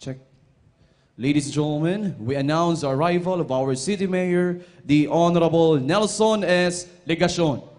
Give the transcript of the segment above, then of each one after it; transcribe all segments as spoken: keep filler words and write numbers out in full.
Check. Ladies and gentlemen, we announce the arrival of our city mayor, the Honorable Nelson S. Legacion.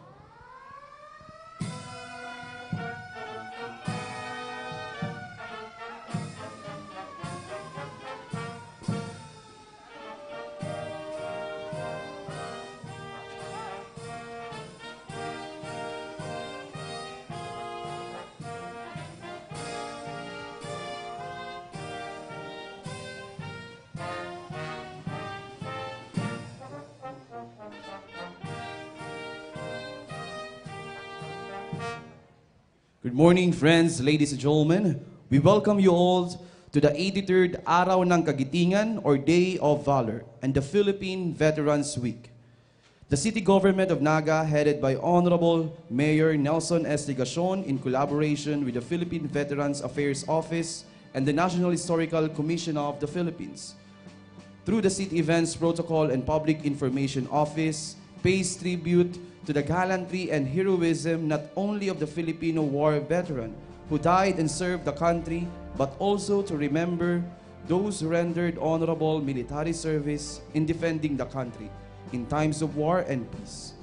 Good morning, friends, ladies and gentlemen. We welcome you all to the eighty-third Araw ng Kagitingan or Day of Valor and the Philippine Veterans Week. The city government of Naga, headed by Honorable Mayor Nelson S. Legacion, in collaboration with the Philippine Veterans Affairs Office and the National Historical Commission of the Philippines, through the city events protocol and public information office, pays tribute to the gallantry and heroism not only of the Filipino war veteran who died and served the country, but also to remember those who rendered honorable military service in defending the country in times of war and peace,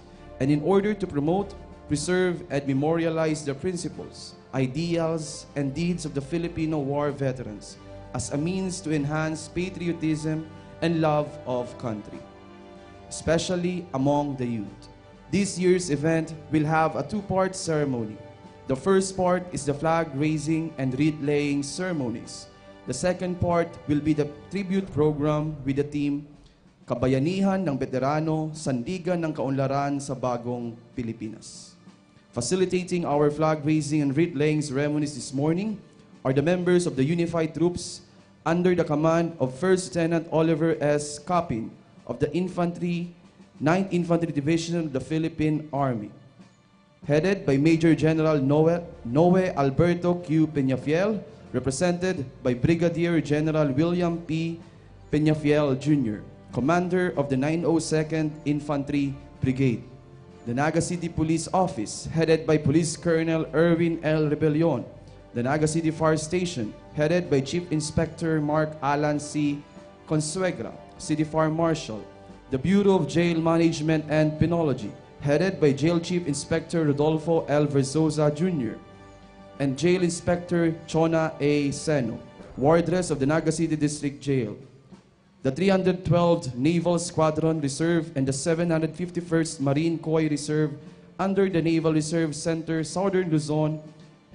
and in order to promote, preserve, and memorialize the principles, ideals, and deeds of the Filipino war veterans as a means to enhance patriotism and love of country, especially among the youth. This year's event will have a two-part ceremony. The first part is the flag raising and wreath laying ceremonies. The second part will be the tribute program with the theme Kabayanihan ng Beterano, Sandigan ng Kaunlaran sa Bagong Pilipinas. Facilitating our flag raising and wreath laying ceremonies this morning are the members of the Unified Troops under the command of First Lieutenant Oliver S. Capin of the Infantry, Ninth Infantry Division of the Philippine Army, headed by Major General Noe, Noe Alberto Q. Peñafiel, represented by Brigadier General William P. Peñafiel Junior, commander of the nine oh second Infantry Brigade. The Naga City Police Office, headed by Police Colonel Erwin L. Rebellion. The Naga City Fire Station, headed by Chief Inspector Mark Alan C. Consuegra, City Fire Marshal. The Bureau of Jail Management and Penology, headed by Jail Chief Inspector Rodolfo L. Versosa Junior and Jail Inspector Chona A. Seno, wardress of the Naga City District Jail. The three hundred twelfth Naval Squadron Reserve and the seven hundred fifty-first Marine Koi Reserve under the Naval Reserve Center, Southern Luzon,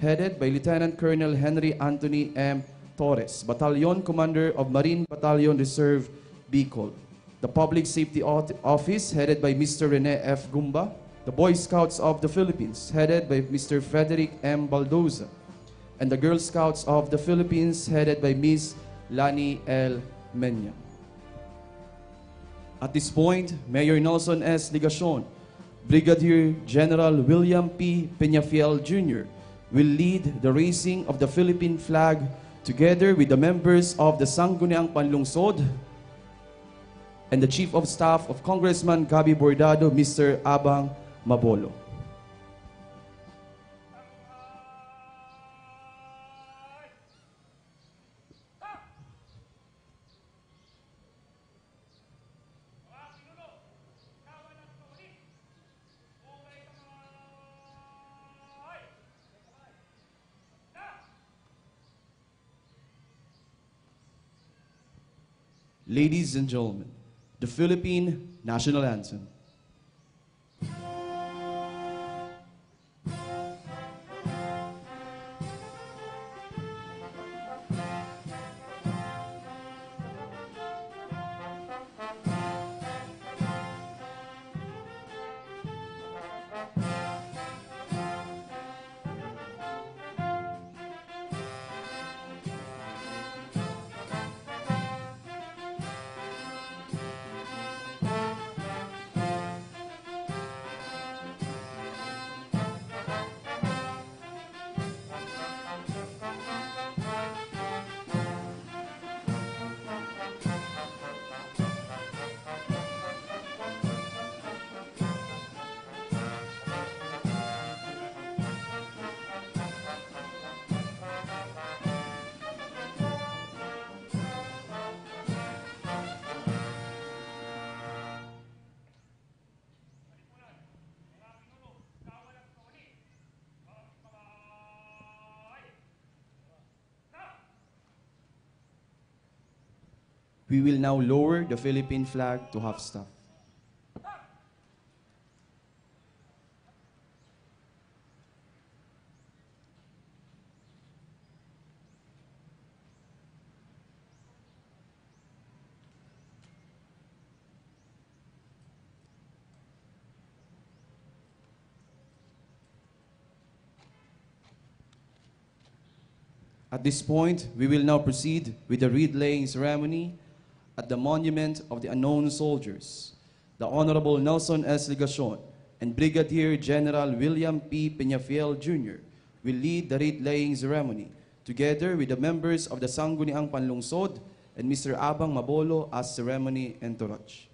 headed by Lieutenant Colonel Henry Anthony M. Torres, Battalion Commander of Marine Battalion Reserve, Bicol. The Public Safety Aut-, Office, headed by Mister Rene F. Gumba. The Boy Scouts of the Philippines, headed by Mister Frederick M. Baldoza. And the Girl Scouts of the Philippines, headed by Miss Lani L. Menya. At this point, Mayor Nelson S. Legacion, Brigadier General William P. Peñafiel Junior will lead the raising of the Philippine flag together with the members of the Sangguniang Panlungsod and the Chief of Staff of Congressman Gabby Bordado, Mister Abang Mabolo. Ladies and gentlemen, the Philippine National Anthem. We will now lower the Philippine flag to half-staff. At this point, we will now proceed with the wreath-laying ceremony at the Monument of the Unknown Soldiers. The Honorable Nelson S. Legacion and Brigadier General William P. Peñafiel Junior will lead the wreath-laying ceremony, together with the members of the Sangguniang Panlungsod and Mister Abang Mabolo as ceremony entourage.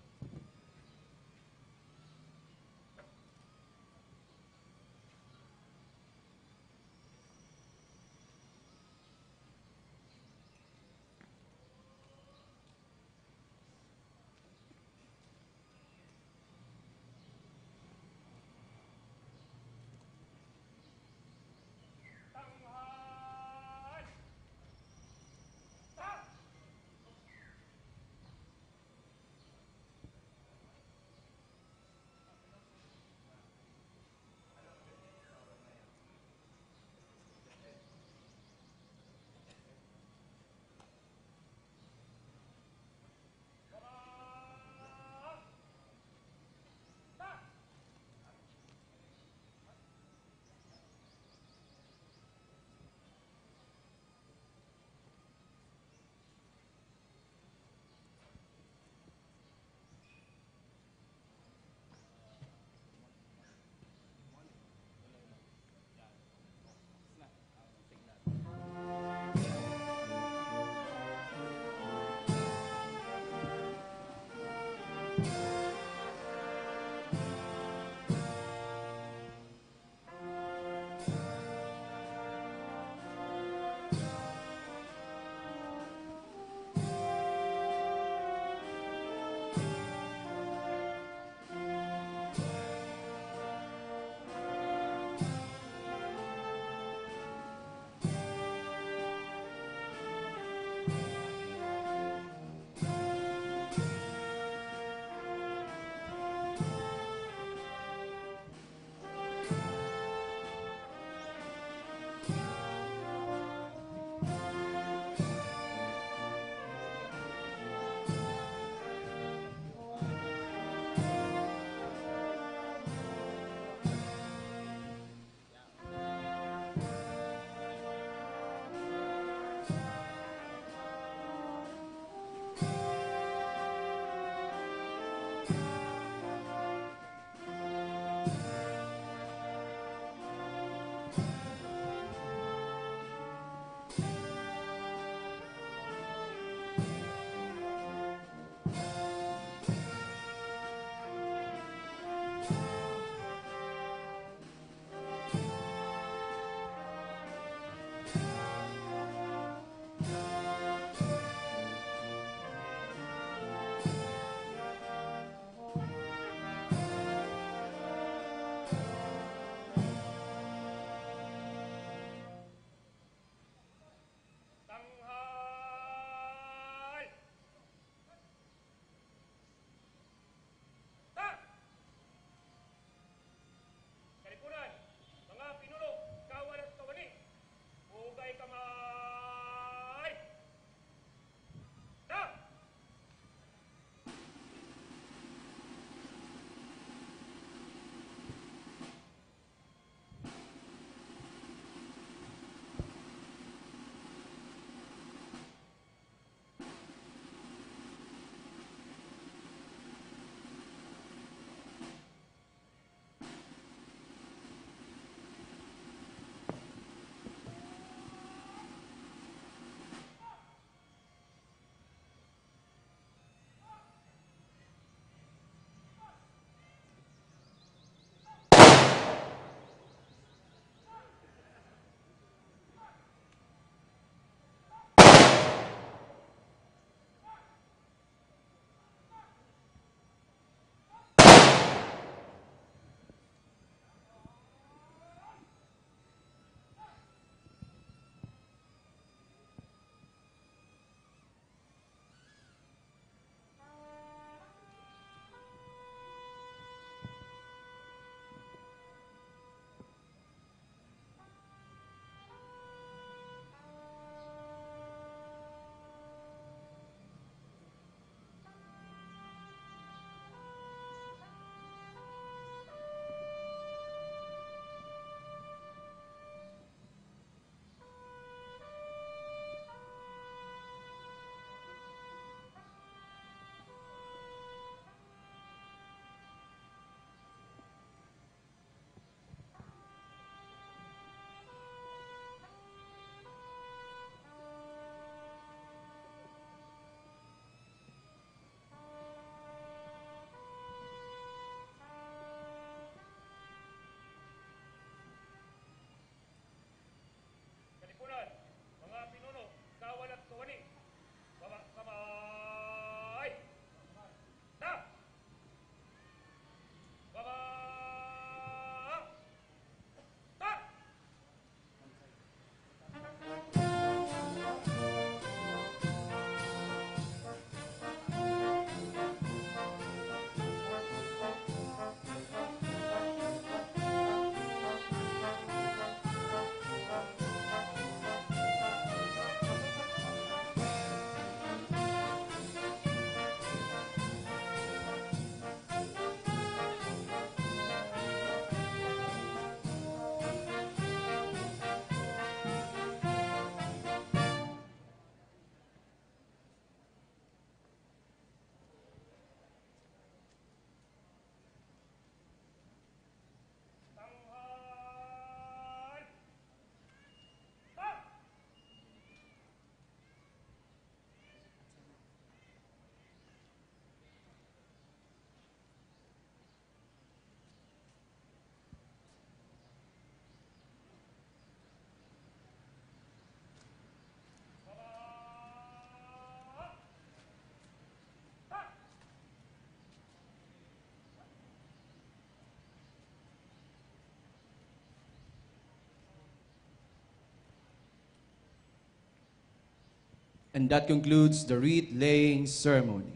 And that concludes the wreath laying ceremony.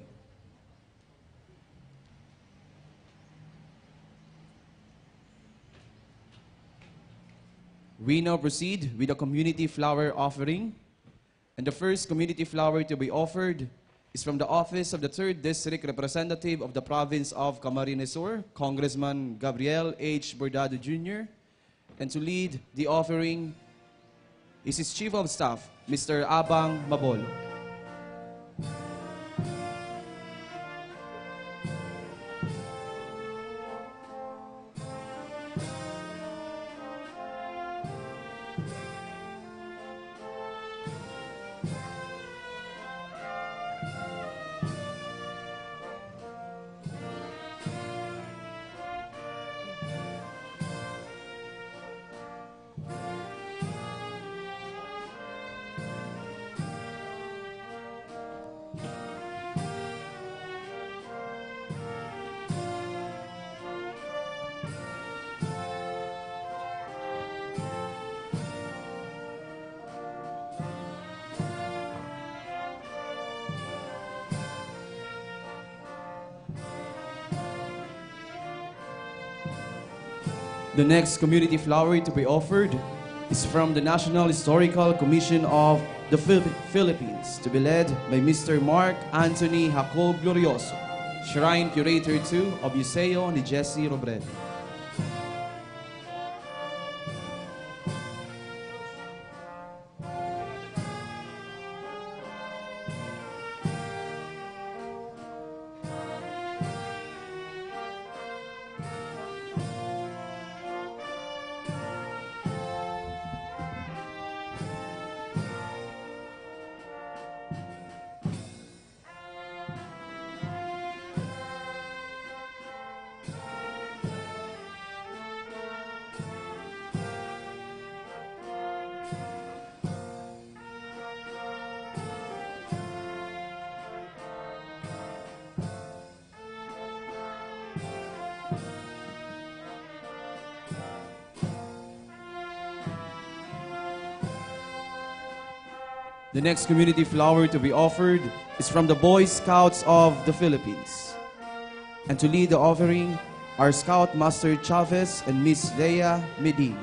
We now proceed with the community flower offering. And the first community flower to be offered is from the office of the third District Representative of the Province of Camarines Sur, Congressman Gabriel H. Bordado Junior, and to lead the offering is his Chief of Staff, Mister Abang Mabolo. The next community flower to be offered is from the National Historical Commission of the Phil- Philippines, to be led by Mister Mark Anthony Jacob Glorioso, Shrine Curator two of Museo ni Jesse Robredo. The next community flower to be offered is from the Boy Scouts of the Philippines. And to lead the offering are Scout Master Chavez and Miss Leia Medina.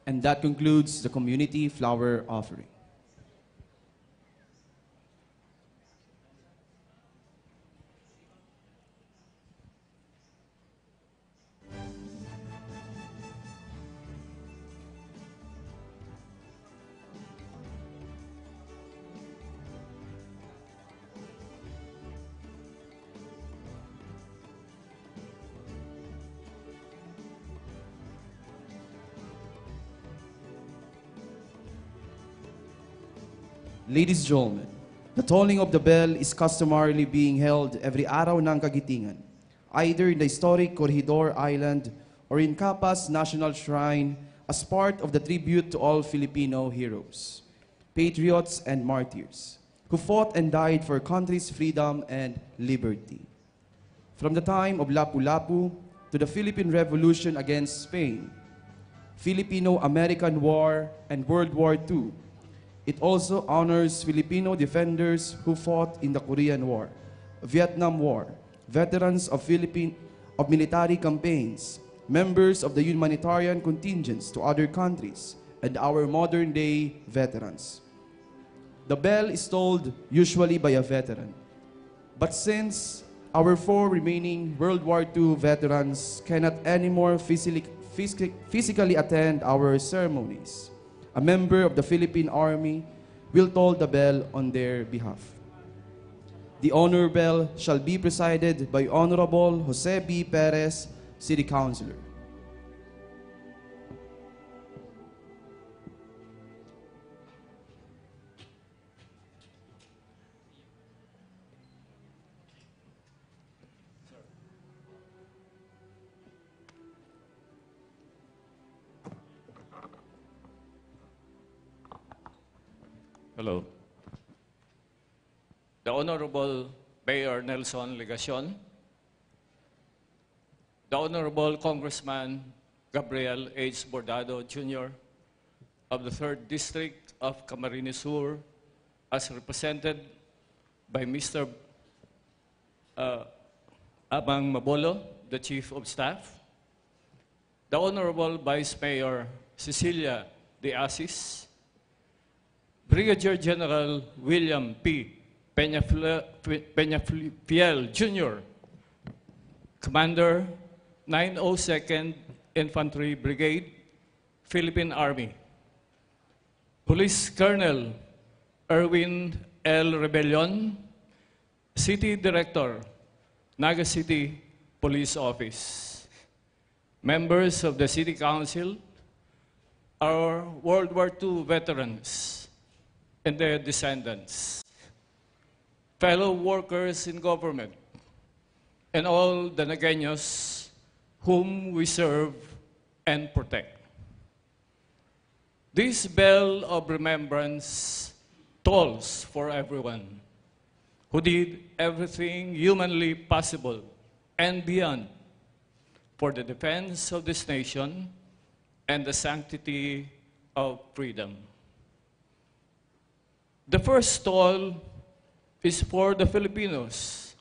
And that concludes the community flower offering. Ladies and gentlemen, the tolling of the bell is customarily being held every Araw ng Kagitingan, either in the historic Corregidor Island or in Capas National Shrine, as part of the tribute to all Filipino heroes, patriots, and martyrs who fought and died for country's freedom and liberty. From the time of Lapu-Lapu to the Philippine Revolution against Spain, Filipino-American War, and World War Two, it also honors Filipino defenders who fought in the Korean War, Vietnam War, veterans of Philippine, of military campaigns, members of the humanitarian contingents to other countries, and our modern-day veterans. The bell is tolled usually by a veteran. But since Our four remaining World War Two veterans cannot anymore physically, physically attend our ceremonies. A member of the Philippine Army will toll the bell on their behalf. The honor bell shall be presided by Honorable Jose B. Perez, City Councilor. Hello. The Honorable Mayor Nelson Legacion, the Honorable Congressman Gabriel H. Bordado Junior of the Third District of Camarines Sur, as represented by Mister uh, Abang Mabolo, the Chief of Staff, the Honorable Vice Mayor Cecilia De Asis, Brigadier General William P. Peñafle-, Peñafiel Junior, Commander, nine oh second Infantry Brigade, Philippine Army. Police Colonel Erwin L. Rebellion, City Director, Naga City Police Office. Members of the City Council, our World War Two veterans and their descendants, fellow workers in government, and all the Nagueños whom we serve and protect. This bell of remembrance tolls for everyone who did everything humanly possible and beyond for the defense of this nation and the sanctity of freedom. The first toll is for the Filipinos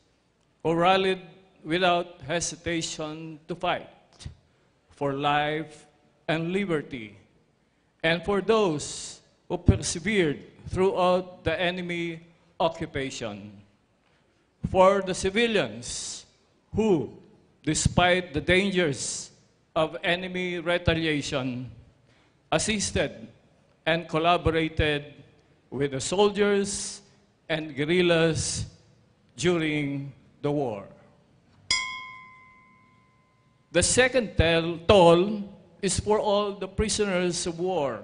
who rallied without hesitation to fight for life and liberty, and for those who persevered throughout the enemy occupation, for the civilians who, despite the dangers of enemy retaliation, assisted and collaborated with the soldiers and guerrillas during the war. The second tel-, toll is for all the prisoners of war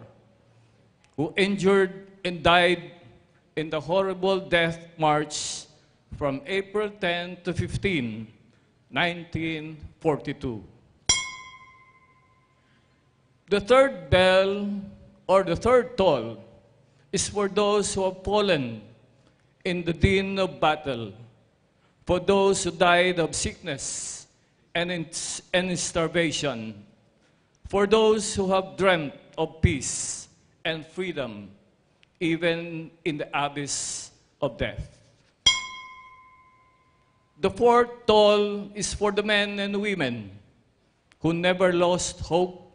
who injured and died in the horrible death march from April ten to fifteen, nineteen forty-two. The third bell, or the third toll, is for those who have fallen in the din of battle, for those who died of sickness and in, and in starvation, for those who have dreamt of peace and freedom, even in the abyss of death. The fourth toll is for the men and women who never lost hope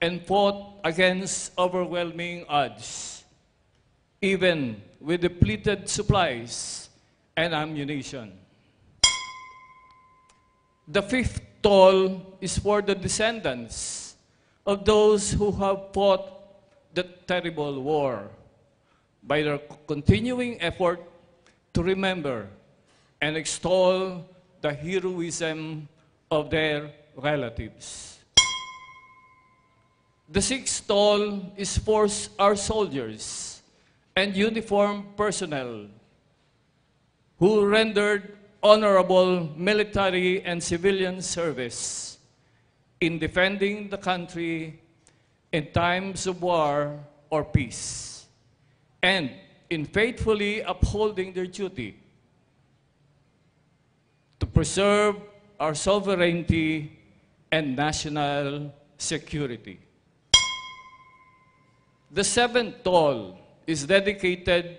and fought against overwhelming odds, even with depleted supplies and ammunition. The fifth toll is for the descendants of those who have fought the terrible war by their continuing effort to remember and extol the heroism of their relatives. The sixth toll is for s-, our soldiers and uniformed personnel who rendered honorable military and civilian service in defending the country in times of war or peace, and in faithfully upholding their duty to preserve our sovereignty and national security. The seventh toll is dedicated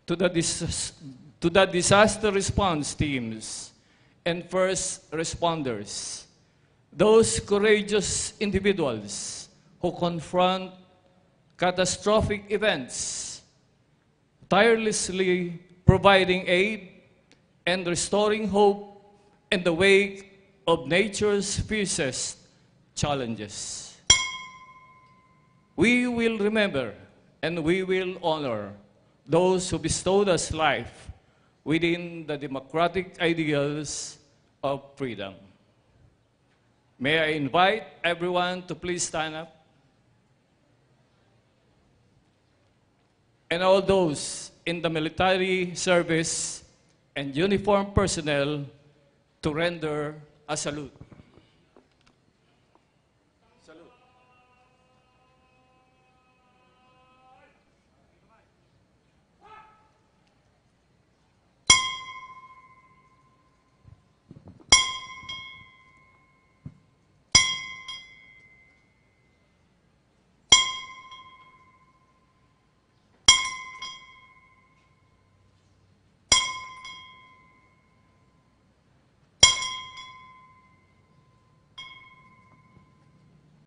to the dis-, to the disaster response teams and first responders, those courageous individuals who confront catastrophic events, tirelessly providing aid and restoring hope in the wake of nature's fiercest challenges. We will remember and we will honor those who bestowed us life within the democratic ideals of freedom. May I invite everyone to please stand up? And all those in the military service and uniformed personnel to render a salute. Salute.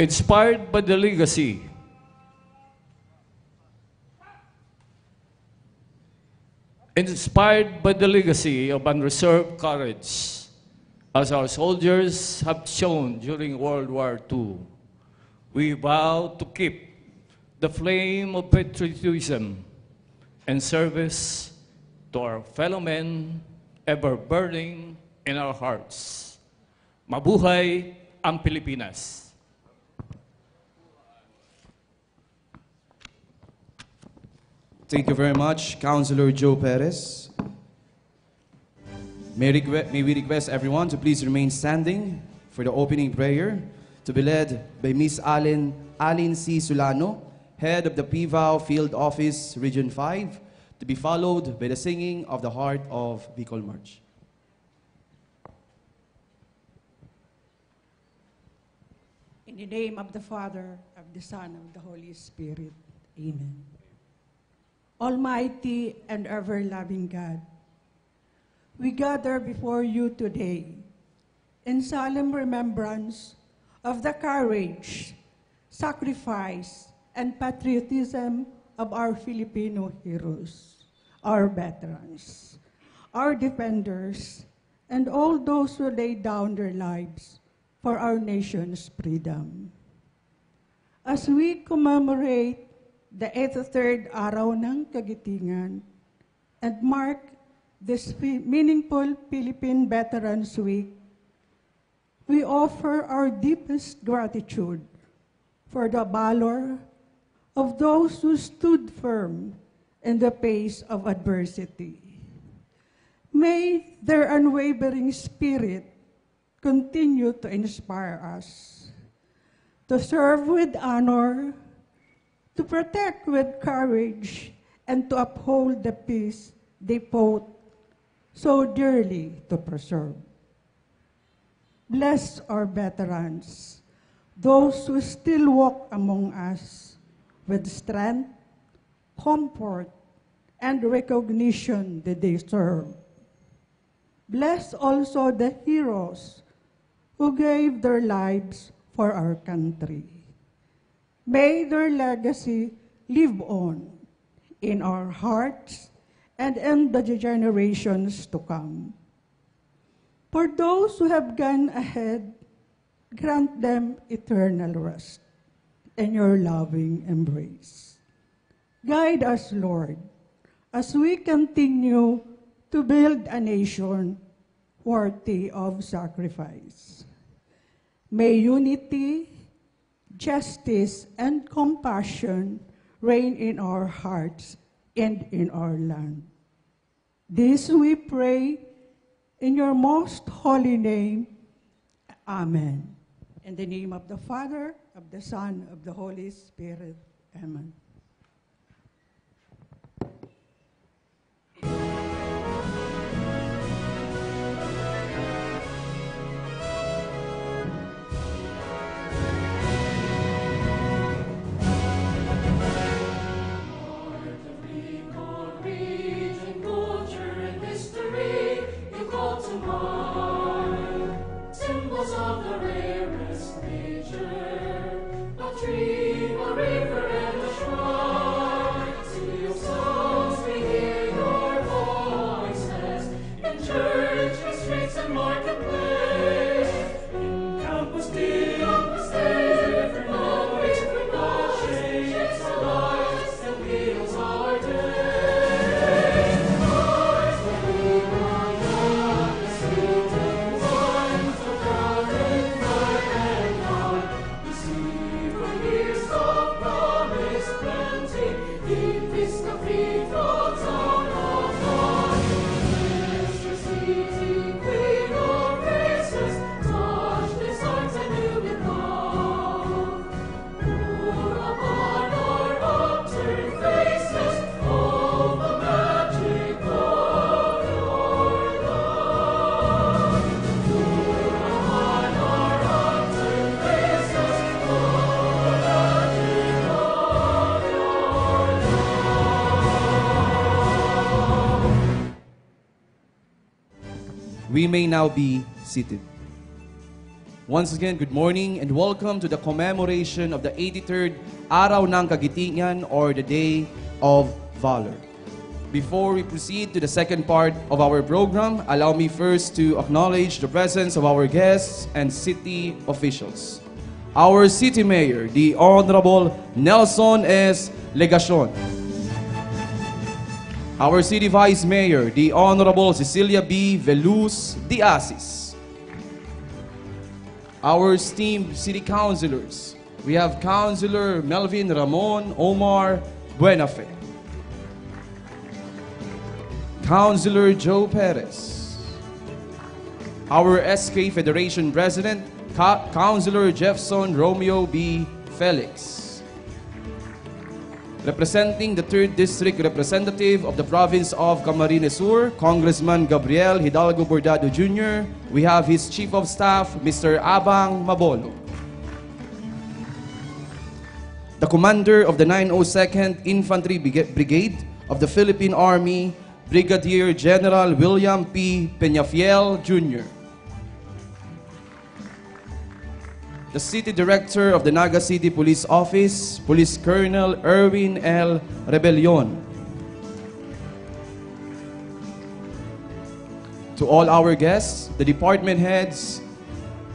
Inspired by the legacy, inspired by the legacy of unreserved courage, as our soldiers have shown during World War Two, we vow to keep the flame of patriotism and service to our fellow men ever burning in our hearts. Mabuhay ang Pilipinas! Thank you very much, Councilor Joe Perez. May, requ- may we request everyone to please remain standing for the opening prayer to be led by Miss Allen, Allen C. Solano, head of the PVAO Field Office, Region five, to be followed by the singing of the Heart of Bicol March. In the name of the Father, of the Son, of the Holy Spirit. Amen. Almighty and ever-loving God, we gather before you today in solemn remembrance of the courage, sacrifice, and patriotism of our Filipino heroes, our veterans, our defenders, and all those who laid down their lives for our nation's freedom. As we commemorate the eighty-third Araw ng Kagitingan and mark this fi- meaningful Philippine Veterans Week, we offer our deepest gratitude for the valor of those who stood firm in the face of adversity. May their unwavering spirit continue to inspire us to serve with honor, to protect with courage, and to uphold the peace they fought so dearly to preserve. Bless our veterans, those who still walk among us with strength, comfort, and recognition they deserve. Bless also the heroes who gave their lives for our country. May their legacy live on in our hearts and in the generations to come. For those who have gone ahead, grant them eternal rest in your loving embrace. Guide us, Lord, as we continue to build a nation worthy of sacrifice. May unity, justice, and compassion reign in our hearts and in our land. This we pray in your most holy name. Amen. In the name of the Father, of the Son, of the Holy Spirit. Amen. We may now be seated. Once again, good morning and welcome to the commemoration of the eighty-third Araw ng Kagitingan or the Day of Valor. Before we proceed to the second part of our program, allow me first to acknowledge the presence of our guests and city officials. Our City Mayor, the Honorable Nelson S. Legacion. Our City Vice Mayor, the Honorable Cecilia B. Veluz de Asis. Our esteemed City Councilors, we have Councilor Melvin Ramon Omar Buenafe, Councilor Joe Perez, our S K Federation President, Ca- Councilor Jefferson Romeo B. Felix. Representing the third District Representative of the Province of Camarines Sur, Congressman Gabriel Hidalgo Bordado Junior, we have his Chief of Staff, Mister Abang Mabolo. The Commander of the nine oh second Infantry Briga- Brigade of the Philippine Army, Brigadier General William P. Peñafiel Junior The City Director of the Naga City Police Office, Police Colonel Erwin L. Rebellion. To all our guests, the department heads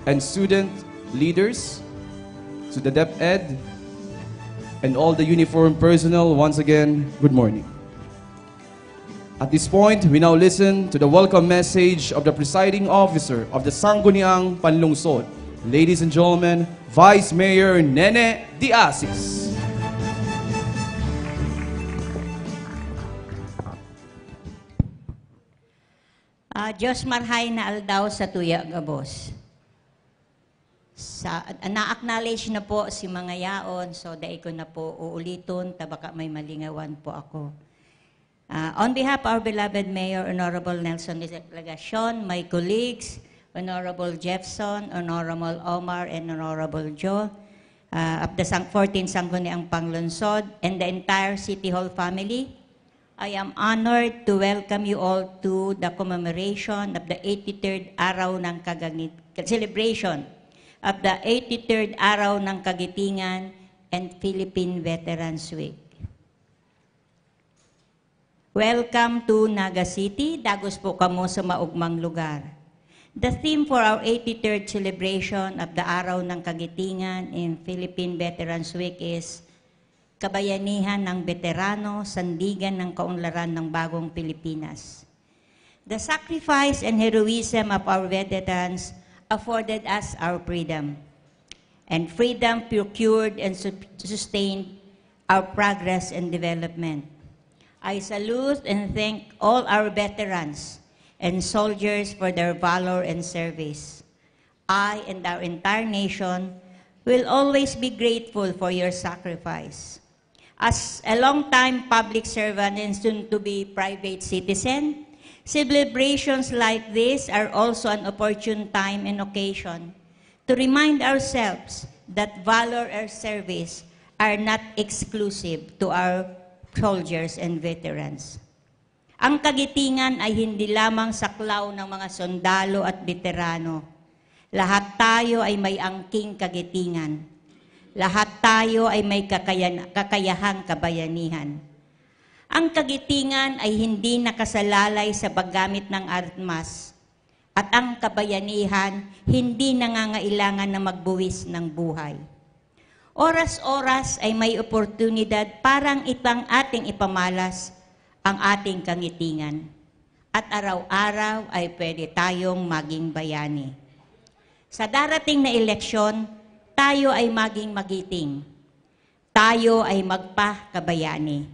and student leaders, to the DepEd, and all the uniformed personnel, once again, good morning. At this point, we now listen to the welcome message of the presiding officer of the Sangguniang Panlungsod. Ladies and gentlemen, Vice Mayor Nene de Asis. Ah, Diyos marhay na aldaw sa tuya gabos. Sa, na-acknowledge na po si mga yaon, so dai ko na po uuliton, ta baka may malingawan po ako. Ah, on behalf of our beloved Mayor, Honorable Nelson Legacion, my colleagues, Honorable Jefferson, Honorable Omar, and Honorable Joe, ah, of the Sang- fourteen Sangguniang Panglungsod, and the entire City Hall family, I am honored to welcome you all to the commemoration of the eighty-third Araw ng Kagangit- celebration of the eighty-third Araw ng Kagitingan and Philippine Veterans Week. Welcome to Naga City. Dagos po kamo sa maugmang lugar. The theme for our eighty-third celebration of the Araw ng Kagitingan and Philippine Veterans Week is Kabayanihan ng Beterano, Sandigan ng Kaunlaran ng Bagong Pilipinas. The sacrifice and heroism of our veterans afforded us our freedom. And freedom procured and su- sustained our progress and development. I salute and thank all our veterans and soldiers for their valor and service. I and our entire nation will always be grateful for your sacrifice. As a long-time public servant and soon-to-be private citizen, celebrations like this are also an opportune time and occasion to remind ourselves that valor and service are not exclusive to our soldiers and veterans. Ang kagitingan ay hindi lamang saklaw ng mga sundalo at beterano. Lahat tayo ay may angking kagitingan. Lahat tayo ay may kakayan- kakayahang kabayanihan. Ang kagitingan ay hindi nakasalalay sa paggamit ng armas, at ang kabayanihan hindi nangangailangan na magbuwis ng buhay. Oras-oras ay may oportunidad parang itang ating ipamalas ang ating kangitingan. At araw-araw ay pwede tayong maging bayani. Sa darating na eleksyon, tayo ay maging magiting. Tayo ay magpakabayani.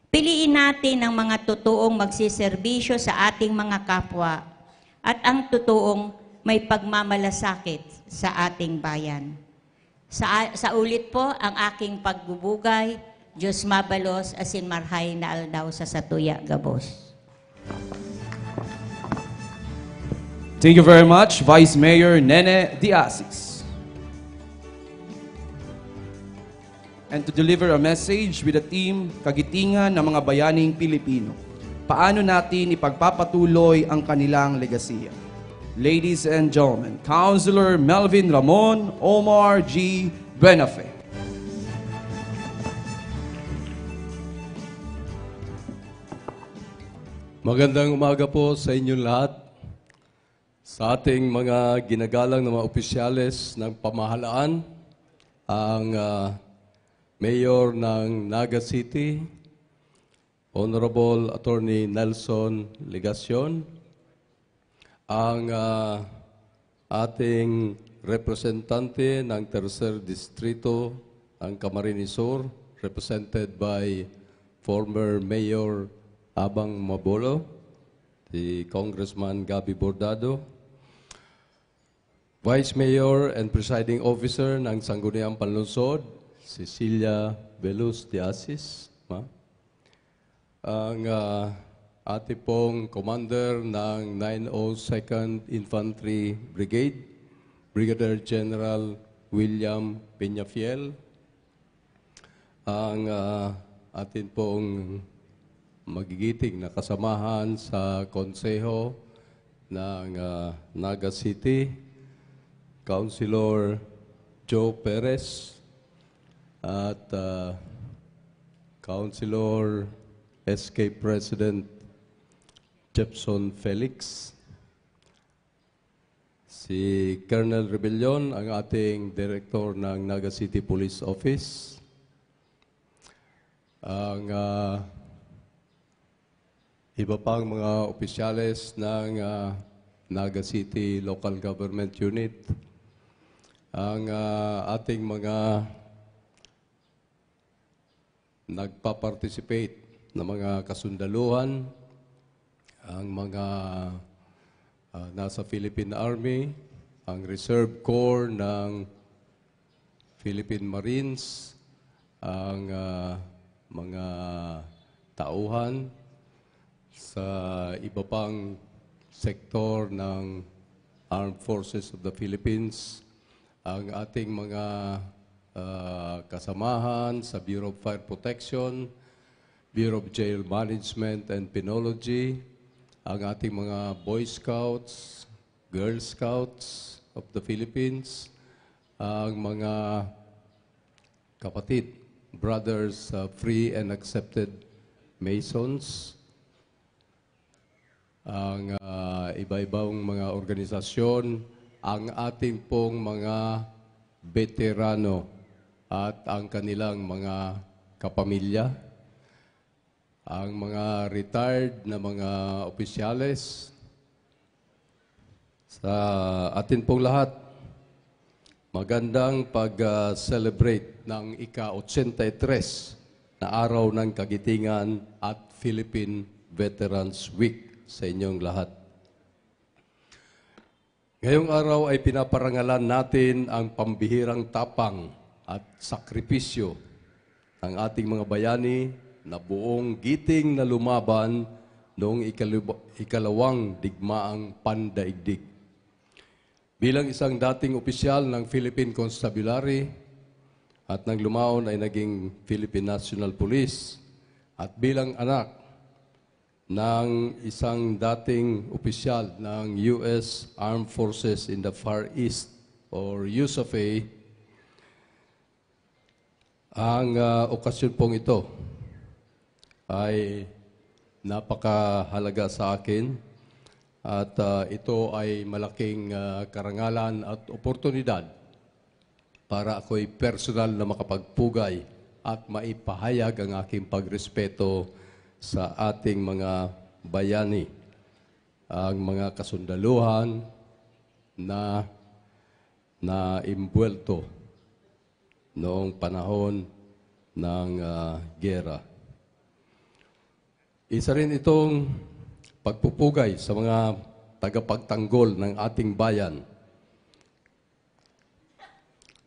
Piliin natin ang mga totoong magseserbisyo sa ating mga kapwa at ang totoong may pagmamalasakit sa ating bayan. Sa, sa ulit po, ang aking pagbubugay, Diyos mabalos, asin marhay na aldaw sa satuya gabos. Thank you very much, Vice Mayor Nene de Asis. And to deliver a message with the theme, Kagitingan ng mga Bayaning Pilipino. paano natin ipagpapatuloy ang kanilang legasiya. Ladies and gentlemen, Councilor Melvin Ramon, Omar G. Buenafe. Magandang umaga po sa inyong lahat. Sa ating mga ginagalang na mga opisyales ng pamahalaan, ang ah, Mayor ng Naga City, Honorable Attorney Nelson Legacion, ang ah, ating representante ng Tercer Distrito ng Camarines Sur, represented by former Mayor Abang Mabolo, si Congressman Gabby Bordado, Vice Mayor and Presiding Officer ng Sangguniang Panlungsod, Cecilia Veluz de Asis, ma. Ang ah, ating pong Commander ng nine oh second Infantry Brigade, Brigadier General William Peñafiel, ang ah, atin pong magigiting na kasamahan sa Konseho ng ah, Naga City, Councilor Joe Perez at ah, Councilor S K President Jepson Felix, si Colonel Rebellion, ang ating direktor ng Naga City Police Office, ang ah, iba pang mga opisyales ng ah, Naga City Local Government Unit, ang ah, ating mga nagpa-participate na mga kasundaluhan, ang mga ah, nasa Philippine Army, ang Reserve Corps ng Philippine Marines, ang ah, mga tauhan sa iba pang sektor ng Armed Forces of the Philippines, ang ating mga ah, kasamahan sa Bureau of Fire Protection, Bureau of Jail Management and Penology, ang ating mga Boy Scouts, Girl Scouts of the Philippines, ang mga kapatid, brothers, ah, free and accepted Masons, ang ah, iba-ibang mga organisasyon, ang ating pong mga beterano at ang kanilang mga kapamilya, ang mga retired na mga opisyales, sa atin pong lahat, magandang pag-celebrate ng ika-ochenta y tres na Araw ng Kagitingan at Philippine Veterans Week sa inyong lahat. Ngayong araw ay pinaparangalan natin ang pambihirang tapang at sakripisyo ng ating mga bayani na buong giting na lumaban noong ikaluba- ikalawang digmaang pandaigdig. Bilang isang dating opisyal ng Philippine Constabulary at nang lumaon ay naging Philippine National Police at bilang anak ng isang dating opisyal ng U S Armed Forces in the Far East or USAFE, ang ah, okasyon pong ito ay napakahalaga sa akin at ah, ito ay malaking ah, karangalan at oportunidad para ako'y personal na makapagpugay at maipahayag ang aking pagrespeto sa ating mga bayani, ang mga kasundaluhan na naimbwelto noong panahon ng ah, giyera. Isa rin itong pagpupugay sa mga tagapagtanggol ng ating bayan,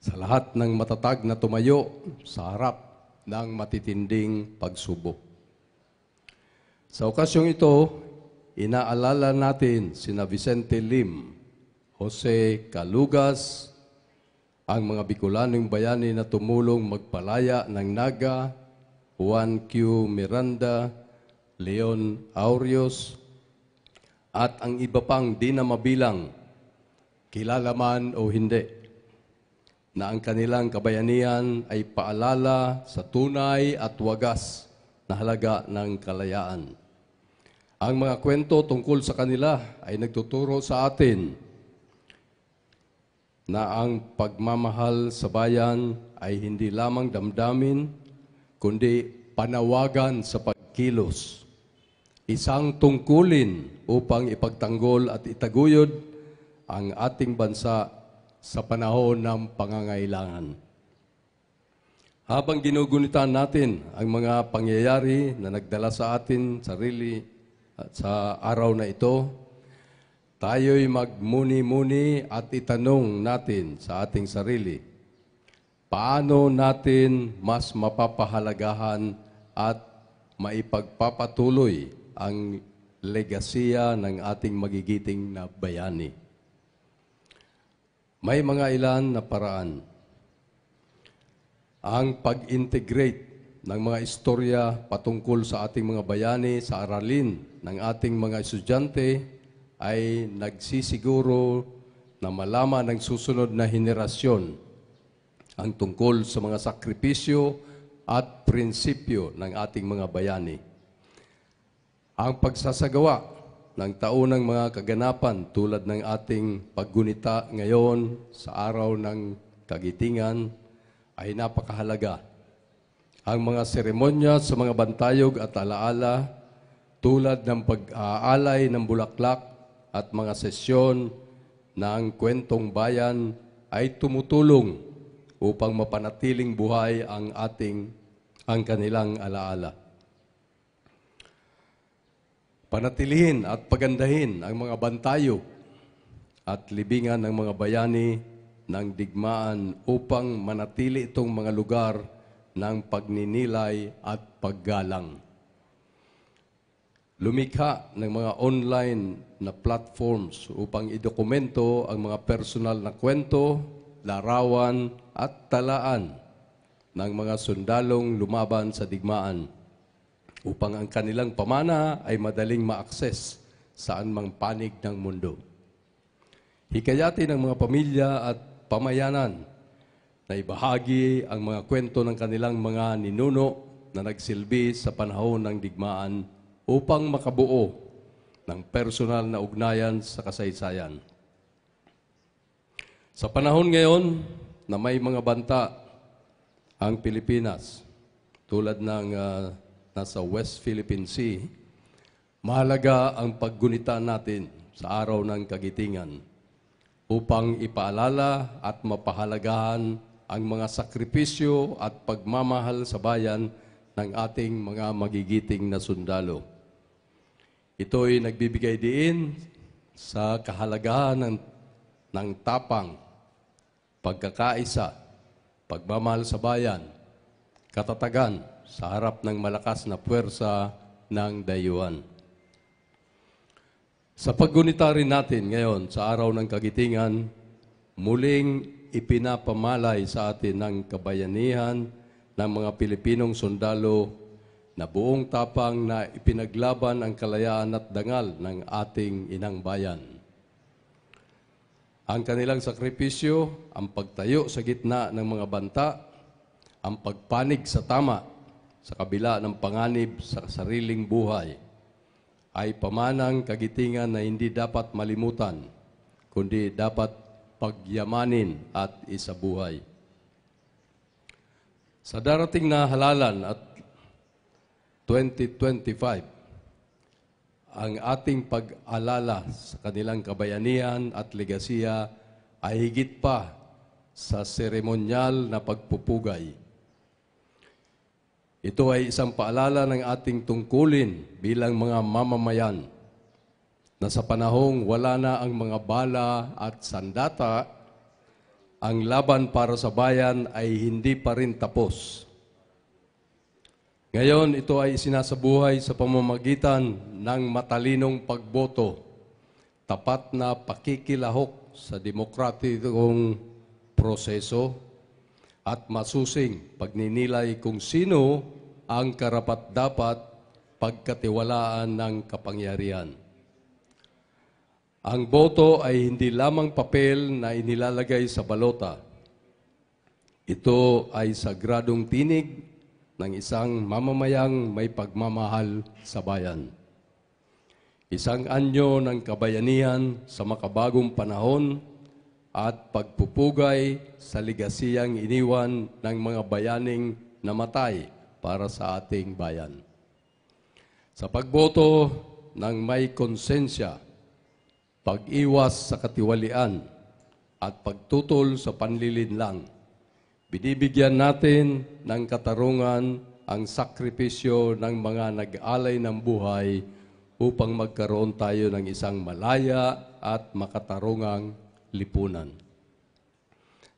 sa lahat ng matatag na tumayo sa harap ng matitinding pagsubok. Sa okasyong ito, inaalala natin sina Vicente Lim, Jose Calugas, ang mga Bicolanong bayani na tumulong magpalaya ng Naga, Juan Q. Miranda, Leon Aureus, at ang iba pang di na mabilang, kilala man o hindi, na ang kanilang kabayanihan ay paalala sa tunay at wagas na halaga ng kalayaan. Ang mga kwento tungkol sa kanila ay nagtuturo sa atin na ang pagmamahal sa bayan ay hindi lamang damdamin, kundi panawagan sa pagkilos, isang tungkulin upang ipagtanggol at itaguyod ang ating bansa sa panahon ng pangangailangan. Habang ginugunitan natin ang mga pangyayari na nagdala sa atin sarili at sa araw na ito, tayo'y magmuni-muni at itanong natin sa ating sarili, paano natin mas mapapahalagahan at maipagpapatuloy ang legasiya ng ating magigiting na bayani? May mga ilan na paraan. Ang pag-integrate ng mga istorya patungkol sa ating mga bayani sa aralin ng ating mga estudyante ay nagsisiguro na malaman ng susunod na henerasyon ang tungkol sa mga sakripisyo at prinsipyo ng ating mga bayani. Ang pagsasagawa ng taunang mga kaganapan tulad ng ating paggunita ngayon sa Araw ng Kagitingan ay napakahalaga. Ang mga seremonya sa mga bantayog at alaala, tulad ng pag-aalay ng bulaklak at mga sesyon ng kwentong bayan, ay tumutulong upang mapanatiling buhay ang ating, ang kanilang alaala. Panatilihin at pagandahin ang mga bantayog at libingan ng mga bayani ng digmaan upang manatili itong mga lugar ng pagninilay at paggalang. Lumikha ng mga online na platforms upang idokumento ang mga personal na kwento, larawan, at talaan ng mga sundalong lumaban sa digmaan, upang ang kanilang pamana ay madaling ma-access saan mang panig ng mundo. Hikayatin ang mga pamilya at pamayanan na ibahagi ang mga kwento ng kanilang mga ninuno na nagsilbi sa panahon ng digmaan upang makabuo ng personal na ugnayan sa kasaysayan. Sa panahon ngayon na may mga banta ang Pilipinas, tulad ng, ah, nasa West Philippine Sea, mahalaga ang paggunita natin sa Araw ng Kagitingan upang ipaalala at mapahalagahan ang mga sakripisyo at pagmamahal sa bayan ng ating mga magigiting na sundalo. Ito'y nagbibigay diin sa kahalagahan ng, ng tapang, pagkakaisa, pagmamahal sa bayan, katatagan sa harap ng malakas na puwersa ng dayuhan. Sa paggunita rin natin ngayon sa Araw ng Kagitingan, muling ipinapamalay sa atin ng kabayanihan ng mga Pilipinong sundalo na buong tapang na ipinaglaban ang kalayaan at dangal ng ating inang bayan. Ang kanilang sakripisyo, ang pagtayo sa gitna ng mga banta, ang pagpanig sa tama sa kabila ng panganib sa sariling buhay, ay pamanang kagitingan na hindi dapat malimutan, kundi dapat pagyamanin at isabuhay. Sa darating na halalan at twenty twenty-five, ang ating pag-alala sa kanilang kabayanihan at legasiya ay higit pa sa seremonyal na pagpupugay. Ito ay isang paalala ng ating tungkulin bilang mga mamamayan na sa panahong wala na ang mga bala at sandata, ang laban para sa bayan ay hindi pa rin tapos. Ngayon, ito ay isinasabuhay sa pamamagitan ng matalinong pagboto, tapat na pakikilahok sa demokratikong proseso, at masusing pagninilay kung sino ang karapat-dapat pagkatiwalaan ng kapangyarihan. Ang boto ay hindi lamang papel na inilalagay sa balota. Ito ay sagradong tinig ng isang mamamayang may pagmamahal sa bayan. Isang anyo ng kabayanihan sa makabagong panahon at pagpupugay sa legasiyang iniwan ng mga bayaning namatay para sa ating bayan. Sa pagboto ng may konsensya, pag-iwas sa katiwalian, at pagtutol sa panlilinlang, binibigyan natin ng katarungan ang sakripisyo ng mga nag-alay ng buhay upang magkaroon tayo ng isang malaya at makatarungang lipunan.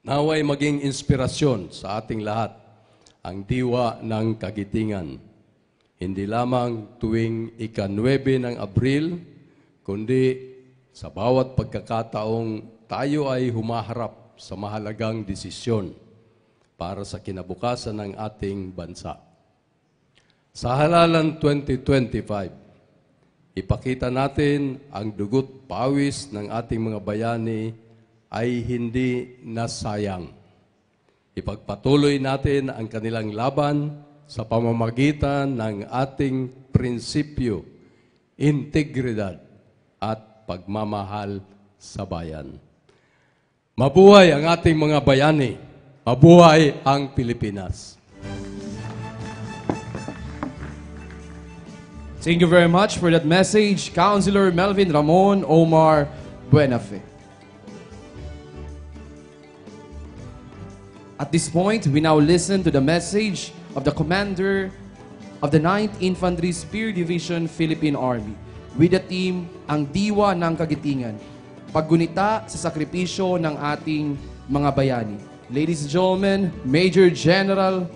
Naway maging inspirasyon sa ating lahat ang diwa ng kagitingan, hindi lamang tuwing ika-nuebe ng Abril, kundi sa bawat pagkakataong tayo ay humaharap sa mahalagang desisyon para sa kinabukasan ng ating bansa. Sa halalan twenty twenty-five, ipakita natin ang dugot pawis ng ating mga bayani ay hindi nasayang. Ipagpatuloy natin ang kanilang laban sa pamamagitan ng ating prinsipyo, integridad, at pagmamahal sa bayan. Mabuhay ang ating mga bayani! Mabuhay ang Pilipinas! Thank you very much for that message, Councilor Melvin Ramon Omar Buenafe. At this point, we now listen to the message of the commander of the ninth Infantry Spear Division, Philippine Army, with the theme, Ang Diwa ng Kagitingan, paggunita sa sakripisyo ng ating mga bayani. Ladies and gentlemen, Major General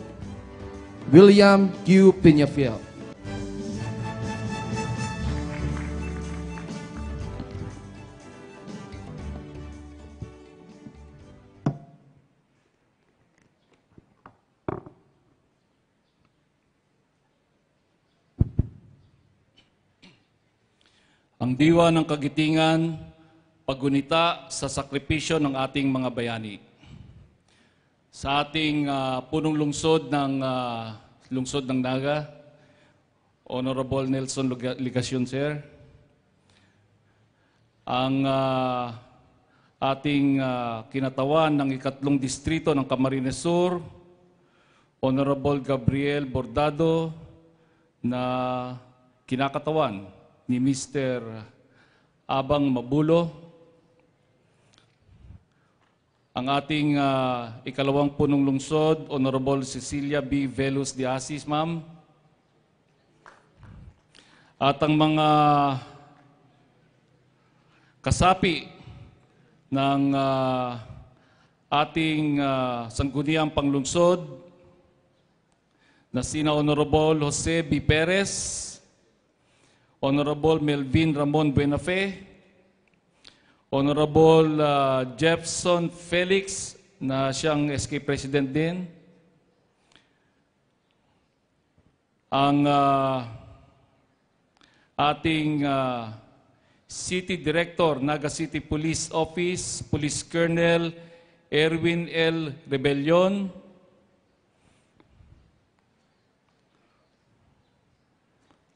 William Q. Peñafiel. Ang diwa ng kagitingan, paggunita sa sakripisyo ng ating mga bayani. Sa ating ah, punong lungsod ng ah, lungsod ng Naga, Honorable Nelson Luga- Legacion, sir. Ang ah, ating ah, kinatawan ng ikatlong distrito ng Camarines Sur, Honorable Gabriel Bordado, na kinakatawan ni Mister Abang Mabulo, ang ating ah, ikalawang punong lungsod, Honorable Cecilia B. Velos de Asis, ma'am, at ang mga kasapi ng ah, ating ah, sangguniang panglungsod, na sina Honorable Jose B. Perez, Honorable Melvin Ramon Buenafe, Honorable ah, Jefferson Felix, na siyang S K President din, ang ah, ating ah, City Director, Naga City Police Office, Police Colonel Erwin L. Rebellion,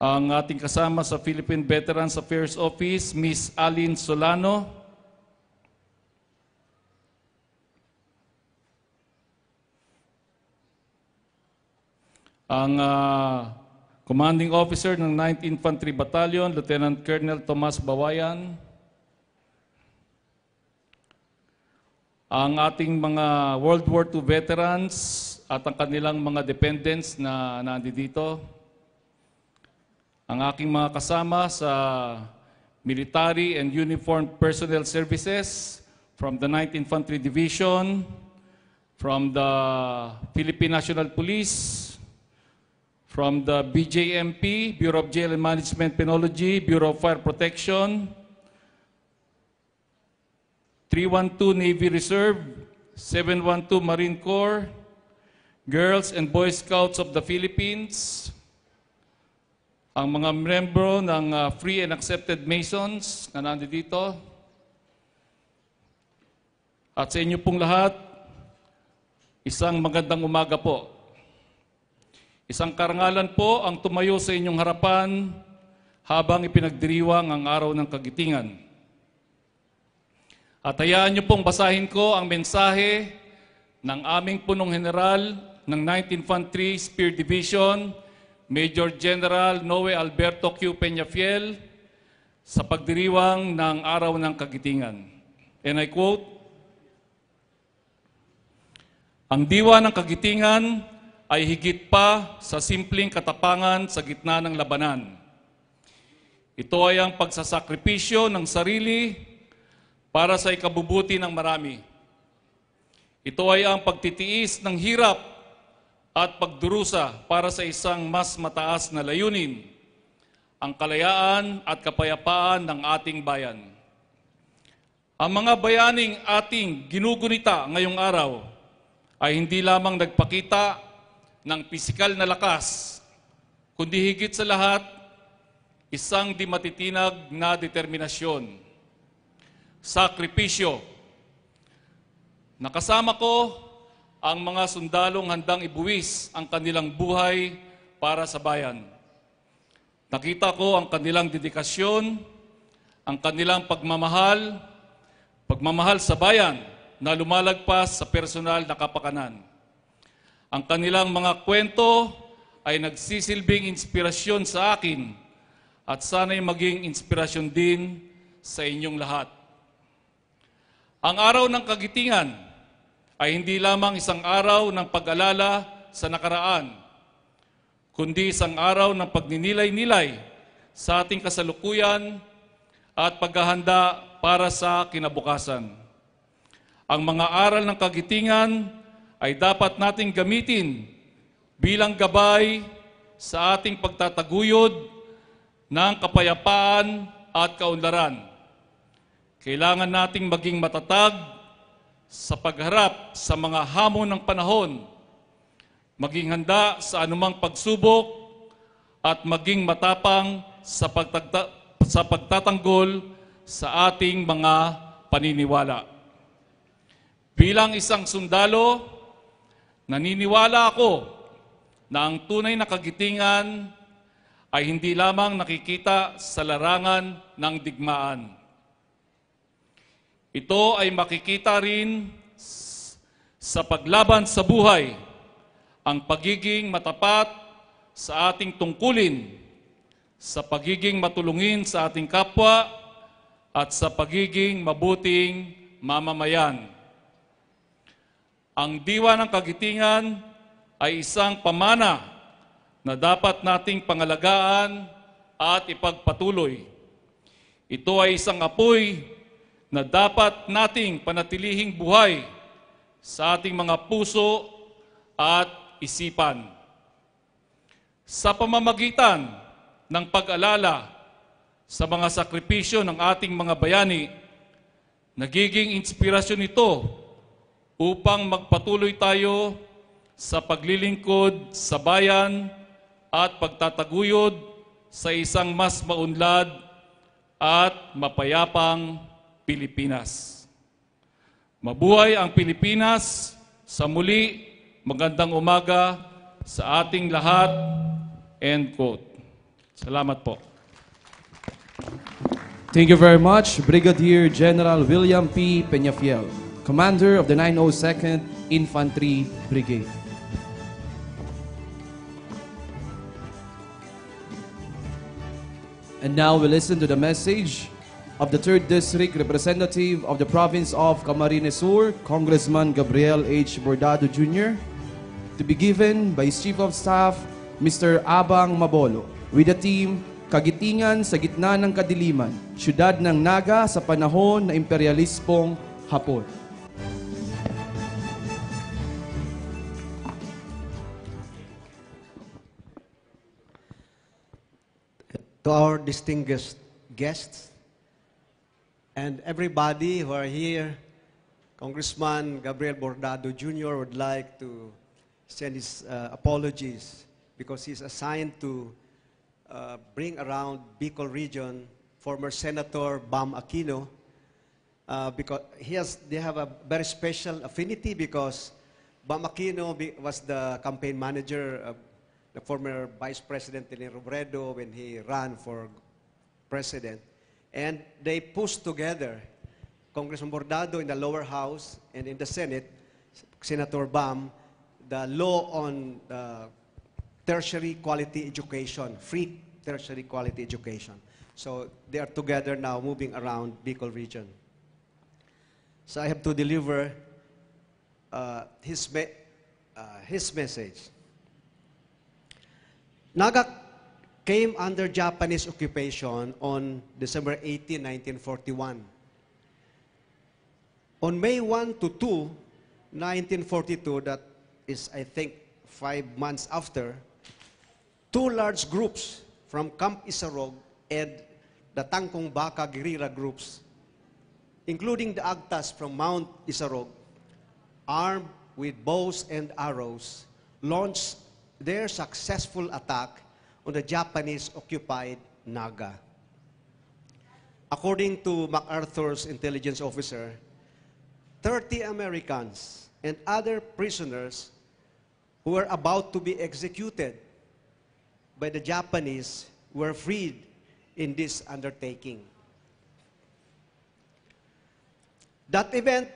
ang ating kasama sa Philippine Veterans Affairs Office, Miss Alin Solano, ang ah, Commanding Officer ng ninth Infantry Battalion, Lieutenant Colonel Tomas Bawayan, ang ating mga World War two veterans at ang kanilang mga dependents na nandito, ang aking mga kasama sa Military and Uniformed Personnel Services from the ninth Infantry Division, from the Philippine National Police, from the B J M P, Bureau of Jail and Management Penology, Bureau of Fire Protection, three one two Navy Reserve, seven one two Marine Corps, Girls and Boy Scouts of the Philippines, Ang mga miyembro ng, ah, Free and Accepted Masons na nandito, at sa inyo pong lahat, isang magandang umaga po. Isang karangalan po ang tumayo sa inyong harapan habang ipinagdiriwang ang Araw ng Kagitingan. At hayaan niyo pong basahin ko ang mensahe ng aming punong general ng Ninth Infantry Spear Division, Major General Noe Alberto Q. Peñafiel, sa pagdiriwang ng Araw ng Kagitingan. And I quote, "Ang diwa ng kagitingan ay higit pa sa simpleng katapangan sa gitna ng labanan. Ito ay ang pagsasakripisyo ng sarili para sa ikabubuti ng marami. Ito ay ang pagtitiis ng hirap at pagdurusa para sa isang mas mataas na layunin, ang kalayaan at kapayapaan ng ating bayan." Ang mga bayaning ating ginugunita ngayong araw ay hindi lamang nagpakita ng pisikal na lakas, kundi higit sa lahat, isang di matitinag na determinasyon, sakripisyo. Nakasama ko ang mga sundalong handang ibuwis ang kanilang buhay para sa bayan. Nakita ko ang kanilang dedikasyon, ang kanilang pagmamahal, pagmamahal sa bayan na lumalagpas sa personal na kapakanan. Ang kanilang mga kwento ay nagsisilbing inspirasyon sa akin at sana'y maging inspirasyon din sa inyong lahat. Ang Araw ng Kagitingan ay hindi lamang isang araw ng pag-alala sa nakaraan, kundi isang araw ng pagninilay-nilay sa ating kasalukuyan at paghahanda para sa kinabukasan. Ang mga aral ng kagitingan ay dapat nating gamitin bilang gabay sa ating pagtataguyod ng kapayapaan at kaunlaran. Kailangan nating maging matatag sa pagharap sa mga hamon ng panahon, maging handa sa anumang pagsubok, at maging matapang sa pagtagda-, sa pagtatanggol sa ating mga paniniwala. Bilang isang sundalo, naniniwala ako na ang tunay na kagitingan ay hindi lamang nakikita sa larangan ng digmaan. Ito ay makikita rin s-, sa paglaban sa buhay, ang pagiging matapat sa ating tungkulin, sa pagiging matulungin sa ating kapwa, at sa pagiging mabuting mamamayan. Ang diwa ng kagitingan ay isang pamana na dapat nating pangalagaan at ipagpatuloy. Ito ay isang apoy na dapat nating panatilihing buhay sa ating mga puso at isipan. Sa pamamagitan ng pag-alala sa mga sakripisyo ng ating mga bayani, nagiging inspirasyon ito upang magpatuloy tayo sa paglilingkod sa bayan at pagtataguyod sa isang mas maunlad at mapayapang Pilipinas. Mabuhay ang Pilipinas! Sa muli, magandang umaga sa ating lahat. End quote. Salamat po. Thank you very much, Brigadier General William P. Peñafiel, Commander of the nine oh second Infantry Brigade. And now we listen to the message of the third District Representative of the Province of Camarines Sur, Congressman Gabriel H. Bordado Junior, to be given by his Chief of Staff, Mister Abang Mabolo, with the theme, Kagitingan sa Gitna ng Kadiliman, Siyudad ng Naga sa Panahon na Imperyalispong Hapon. To our distinguished guests and everybody who are here, Congressman Gabriel Bordado Junior would like to send his uh, apologies because he's assigned to uh, bring around Bicol region, former Senator Bam Aquino, uh, because he has, they have a very special affinity because Bam Aquino be-, was the campaign manager of the former Vice President Leni Robredo when he ran for president. And they pushed together, Congressman Bordado in the lower house and in the Senate, Senator Bam, the law on, uh, tertiary quality education, free tertiary quality education. So they are together now moving around Bicol region. So I have to deliver, uh, his, me- uh, his message. Naga came under Japanese occupation on December eighteen, nineteen forty-one. On May one to two, nineteen forty-two, that is, I think, five months after, two large groups from Camp Isarog and the Tangkong Baka guerrilla groups, including the Agtas from Mount Isarog, armed with bows and arrows, launched their successful attack on the Japanese-occupied Naga. According to MacArthur's intelligence officer, thirty Americans and other prisoners who were about to be executed by the Japanese were freed in this undertaking. That event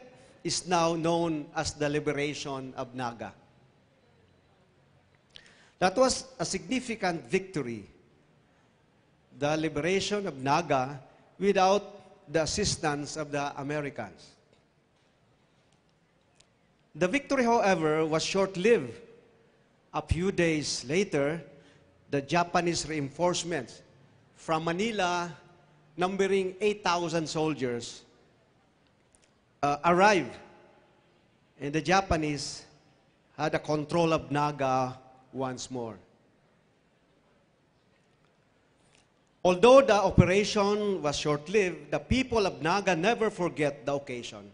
is now known as the Liberation of Naga. That was a significant victory, the liberation of Naga, without the assistance of the Americans. The victory, however, was short-lived. A few days later, the Japanese reinforcements from Manila, numbering eight thousand soldiers, uh, arrived, and the Japanese had a control of Naga once more. Although the operation was short-lived, the people of Naga never forget the occasion.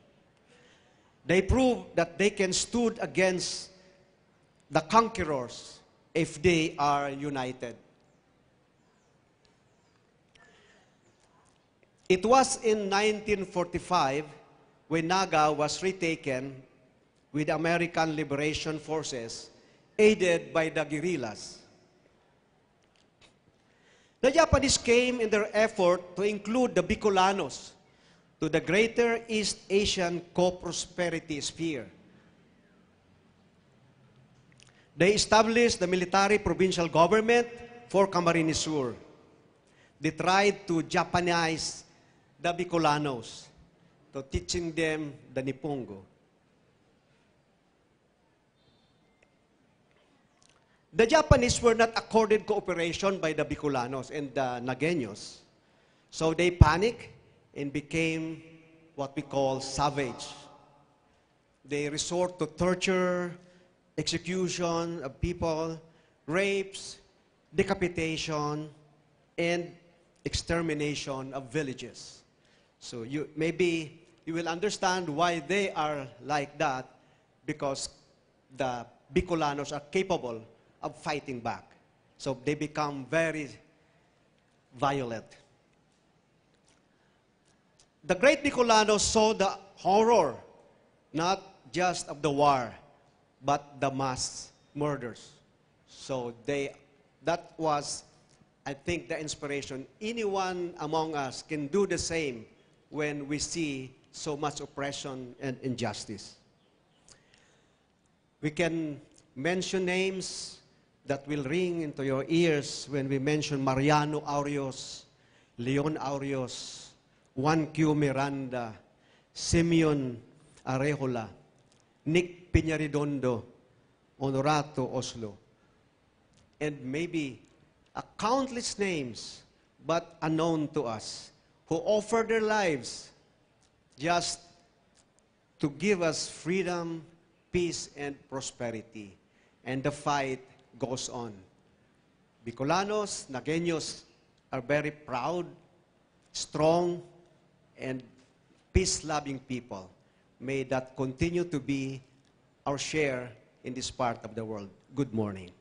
They proved that they can stood against the conquerors if they are united. It was in nineteen forty-five when Naga was retaken with the American Liberation Forces, aided by the guerrillas. The Japanese came in their effort to include the Bicolanos to the greater East Asian co-prosperity sphere. They established the military provincial government for Camarines Sur. They tried to Japanize the Bicolanos, to teaching them the Nipongo. The Japanese were not accorded cooperation by the Bicolanos and the Nagueños. So they panic and became what we call savage. They resort to torture, execution of people, rapes, decapitation, and extermination of villages. So you, maybe you will understand why they are like that, because the Bicolanos are capable of fighting back. So they become very violent. The great Bicolanos saw the horror, not just of the war, but the mass murders. So they, that was, I think, the inspiration. Anyone among us can do the same when we see so much oppression and injustice. We can mention names that will ring into your ears when we mention Mariano Aureos, Leon Aureos, Juan Q. Miranda, Simeon Arrejola, Nick Peñarredondo, Honorato Oslo, and maybe a countless names but unknown to us, who offered their lives just to give us freedom, peace, and prosperity. And the fight goes on. Bicolanos, Nagueños are very proud, strong, and peace-loving people. May that continue to be our share in this part of the world. Good morning.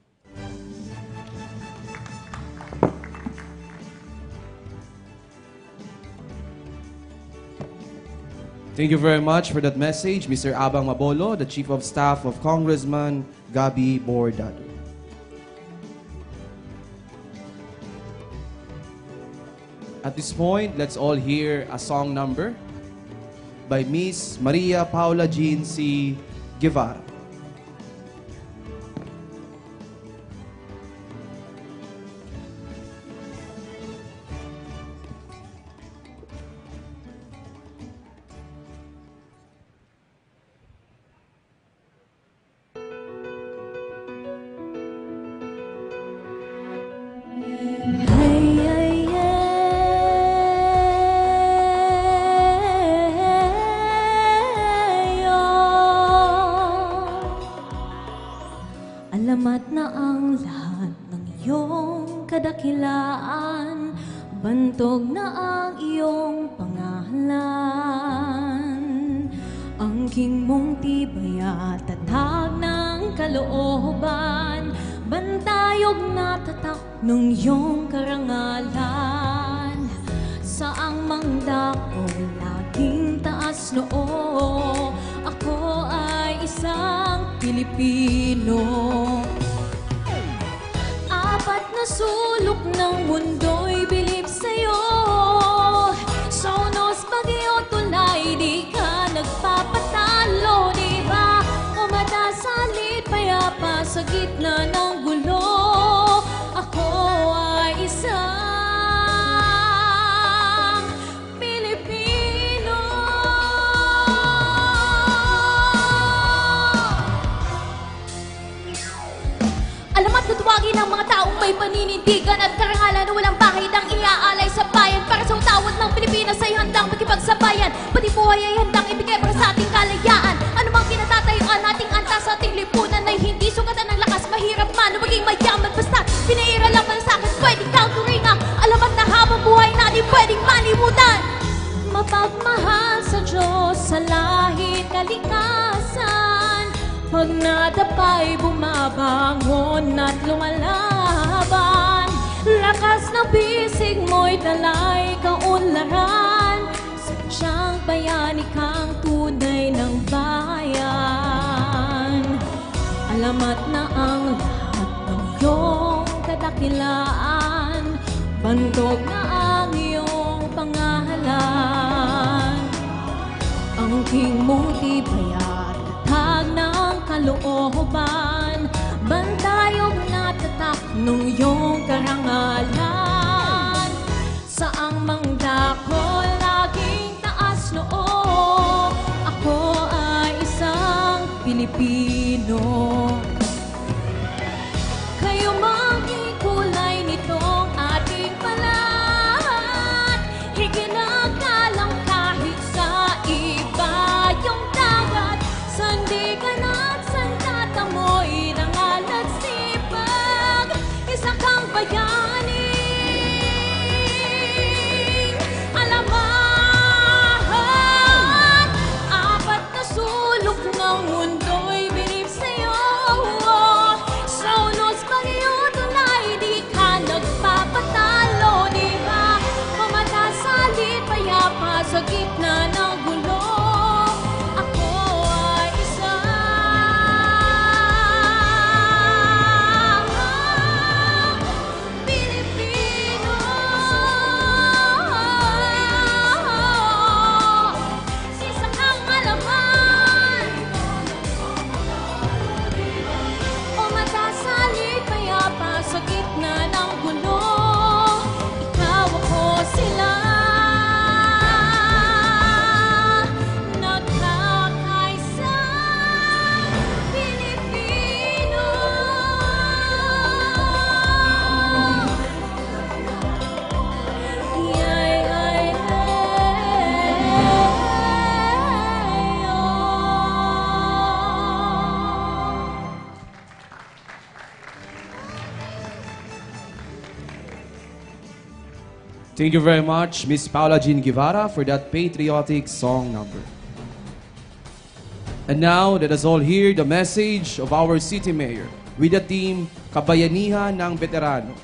Thank you very much for that message, Mister Abang Mabolo, the Chief of Staff of Congressman Gabby Bordado. At this point, let's all hear a song number by Miss Maria Paula Jean C. Guevara. Alamat na ang lahat ng iyong kadakilaan, bantog na ang iyong pangalan. Angking mong tibay at tatag ng kalooban, bantayog na tatak ng iyong karangalan. Saang mang dakul, laging taas noo, ako ay isang Pilipino. Apat na sulok ng mundo'y bilib sa'yo. Sa unos, bagyo, tulay, di ka nagpapatalo, di ba? O mata, salit, payapa sa gitna ng gulo. Ako ay isang Pilipino. Alamat na tuwagin ang mga taong may paninindigan at karangalan na walang bahid ang iaalay sa bayan. Para sa utawat ng Pilipinas ay handang makipagsabayan. Pati buhay ay handang ibigay para sa ating kalayaan. Anumang kinatatayuan nating antas sa ating lipunan ay hindi sugatan ng lakas. Mahirap man o maging mayaman, basta pinaira lang para sa akin. Pwedeng kang turingan. Alamat na habang buhay natin pwedeng malimutan. Mapagmahal sa Diyos, sa lahi, kalikasan. Pag nadapa'y bumabangon at lumalaban, lakas na bisig mo'y dala'y kaunlaran. Sadyang bayani kang tunay ng bayan. Alamat na ang lahat ng iyong kadakilaan, bantog na ang iyong pangalan. Angking mong tibay at tatag ng kalooban, bantayog na tatak ng iyong karangalan. Saang mang dakul, laging taas noo, ako ay isang Pilipino. Kayo mang ikulay nitong ating balat, ikinagalang kahit sa iba yung dagat. Sandigan at sandatamoy, rangal at sipag, isa kang bayaning alamat. Apat na sulok ng mundo'y bilib sa'yo. Sa unos, bagyo, tulay, di ka nagpapatalo, di ba? Pamatasalit, payapa sa gitna ng gulo. Ako ay isang Pilipino. Isa kang alaman. O matasalit, payapa sa gitna ng gulo. Ikaw, ako, sila. Nagkakaisang Pilipino. Thank you very much, Miss Paula Jean Guevara, for that patriotic song number. And now, let us all hear the message of our city mayor with the theme, Kabayanihan ng Beterano,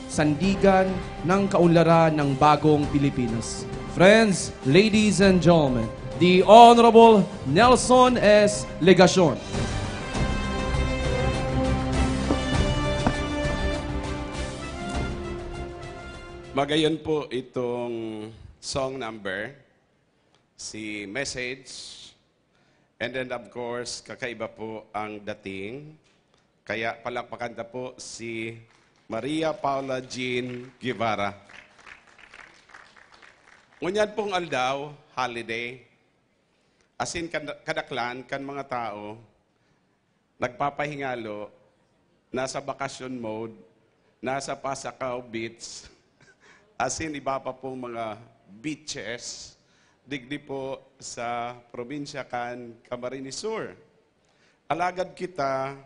Sandigan ng Kaunlaran ng Bagong Pilipinas. Friends, ladies and gentlemen, The Honorable Nelson S. Legacion. Magayon po itong song number, si Message, and then of course, kakaiba po ang dating. Kaya palakpakan ta po si Maria Paula Jean Guevara. Ngunyan pong aldaw, holiday, asin kan- kadaklan kan mga tao, nagpapahingalo, nasa bakasyon mode, nasa Pasacao Beach, asin iba pa pong mga beaches, digdi po sa probinsya kan Camarines Sur. Alagad kita,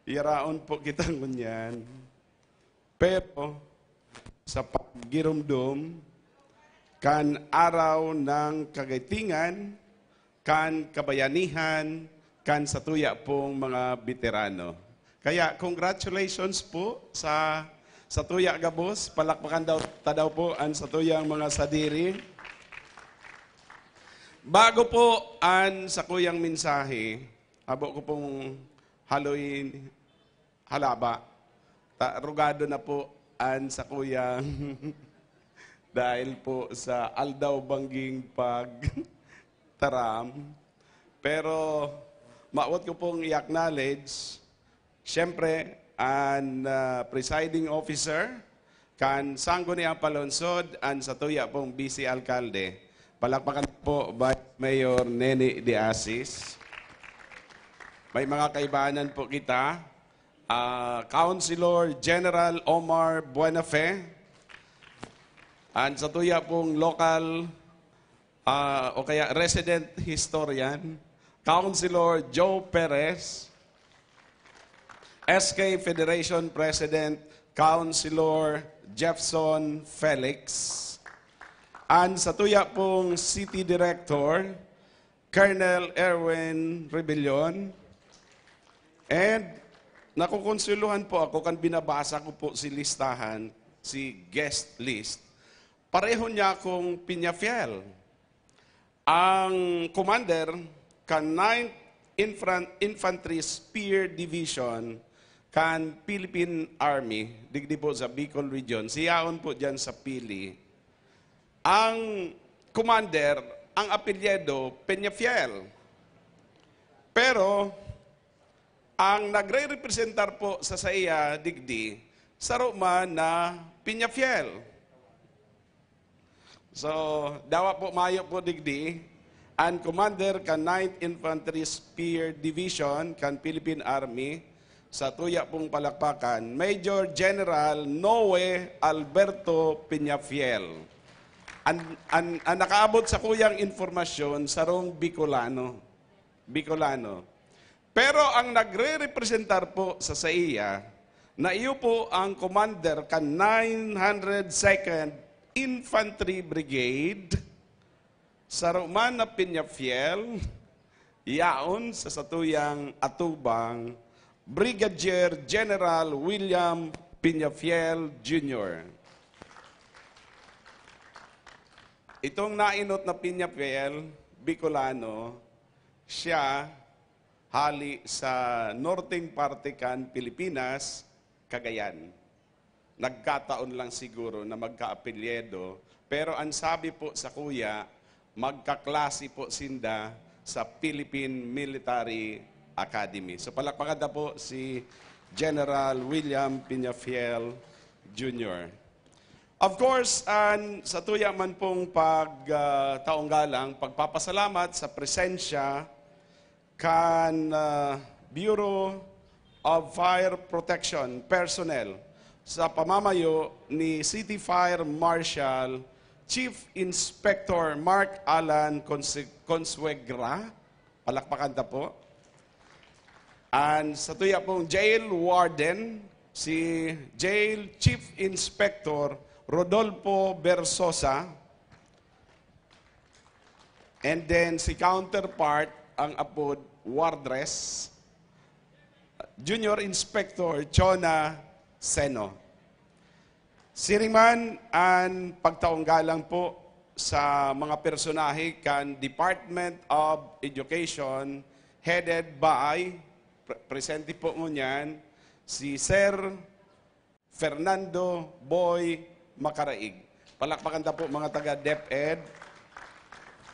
yaraon po kita ngunyan. Pero sa paggiromdom kan Araw ng Kagaitingan, kan Kabayanihan, kan satuya pong mga beterano. Kaya congratulations po sa satuya gabos. Palakpakan daw, ta daw po an satuyang mga sadiri. Bago po an sakuyang mensahe, habo ko pong haloy halaba. Ta, rugado na po an sakuyang dahil po sa aldaw bangging pagtaram. Pero mawot ko pong i-acknowledge, siyempre, an ah, presiding officer kan Sangguniang Panlungsod, an satuya pong Vice Alkalde. Palakpakan po, Vice Mayor Neni de Asis. May mga kaibanan po kita. Ah, Councilor General Omar Buenafe, an satuya pong local ah, o kaya resident historian, Councilor Joe Perez, S K Federation President, Councilor Jefferson Felix, an satuya pong City Director, Colonel Erwin Rebellion, and nakukonsuelohan po ako kan binabasa ko po si listahan, si guest list. Pareho niya akong Peñafiel. Ang commander kan Ninth Infran- Infantry Spear Division kan Philippine Army, digdi po sa Bicol Region, siyaon po dyan sa Pili. Ang commander, ang apelyido, Peñafiel. Pero, ang nagre-representar po sa saiya digdi, saro man na Peñafiel. So, dawa po mayo po digdi, an commander kan Ninth Infantry Spear Division kan Philippine Army, sa tuya pong palakpakan, Major General Noe Alberto Peñafiel. An, an, an nakaabot sa kuyang informasyon, sarong Bicolano. Bicolano. Pero ang nagre-representar po sa saiya, na iyo po ang commander kan nine hundred second Infantry Brigade, saro man na Peñafiel, yaon sa satuyang atubang, Brigadier General William Peñafiel Junior. Itong nainot na Peñafiel, Bicolano, siya hali sa norteng parte kan Pilipinas, Cagayan. Nagkataon lang siguro na magkaapelyido, pero ang sabi po sa kuya, magkaklase po sinda sa Philippine Military Academy. So palakpakan ta po si General William Peñafiel Junior. Of course, an sa tuya man pong pag, ah, taong galang, pagpapasalamat sa presensya kan, ah, Bureau of Fire Protection personnel sa pamamayo ni City Fire Marshal Chief Inspector Mark Alan Conse- Consuegra. Palakpakan ta po. An sa tuya pong jail warden, si Jail Chief Inspector Rodolfo Bersosa. And then si counterpart, ang apod Wardress, Junior Inspector Chona Seno. Siring man an pagtaong galang po sa mga personahe kan Department of Education, headed by, pre-, presente po ngunyan, si Sir Fernando Boy Macaraig. Palakpakan ta po, mga taga DepEd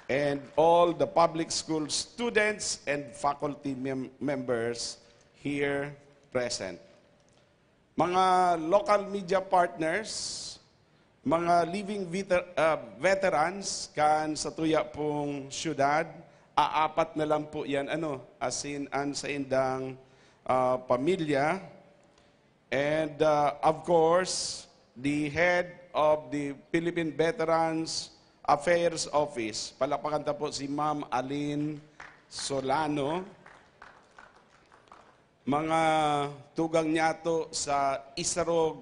and all the public school students and faculty mem-, members here present. Mga local media partners, mga living veter-, ah, veterans kan satuya pong syudad, aapat na lang po yan, ano, asin an saindang, ah, pamilya. And, uh, of course, the head of the Philippine Veterans Affairs Office. Palakpakan ta po si Ma'am Aline Solano. Mga tugang niyato sa Isarog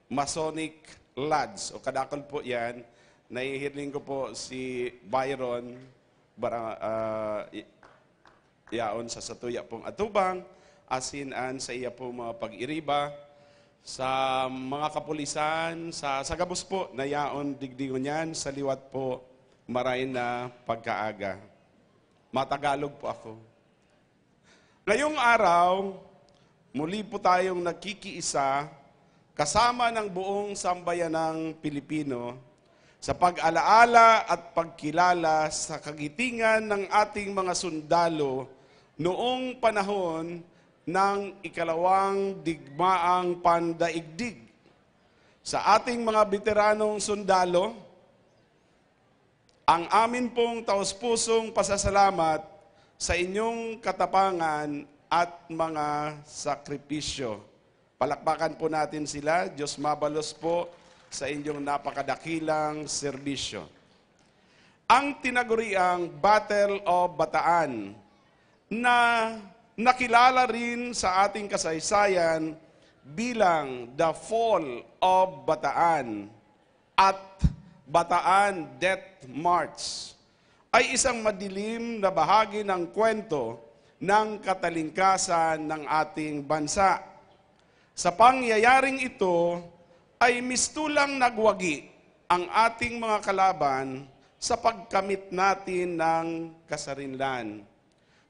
Masonic Lodge, o kadakol po yan, nahihiling ko po si Byron Bara-, ah, i-, yaon sa satuya pong atubang, asin an saiya pong mga pag-iriba, sa mga kapulisan, sa, sa gabos po na yaon digdi ngunyan, sa liwat po, maray na pagkaaga. Matagalog po ako. Ngayong araw, muli po tayong nagkikiisa kasama ng buong sambayanang Pilipino sa pag-alaala at pagkilala sa kagitingan ng ating mga sundalo noong panahon ng ikalawang digmaang pandaigdig. Sa ating mga beteranong sundalo, ang amin pong taos-pusong pasasalamat sa inyong katapangan at mga sakripisyo. Palakpakan po natin sila. Diyos mabalos po sa inyong napakadakilang serbisyo. Ang tinaguriang Battle of Bataan, na nakilala rin sa ating kasaysayan bilang The Fall of Bataan at Bataan Death March, ay isang madilim na bahagi ng kwento ng katalingkasan ng ating bansa. Sa pangyayaring ito ay mistulang nagwagi ang ating mga kalaban sa pagkamit natin ng kasarinlan.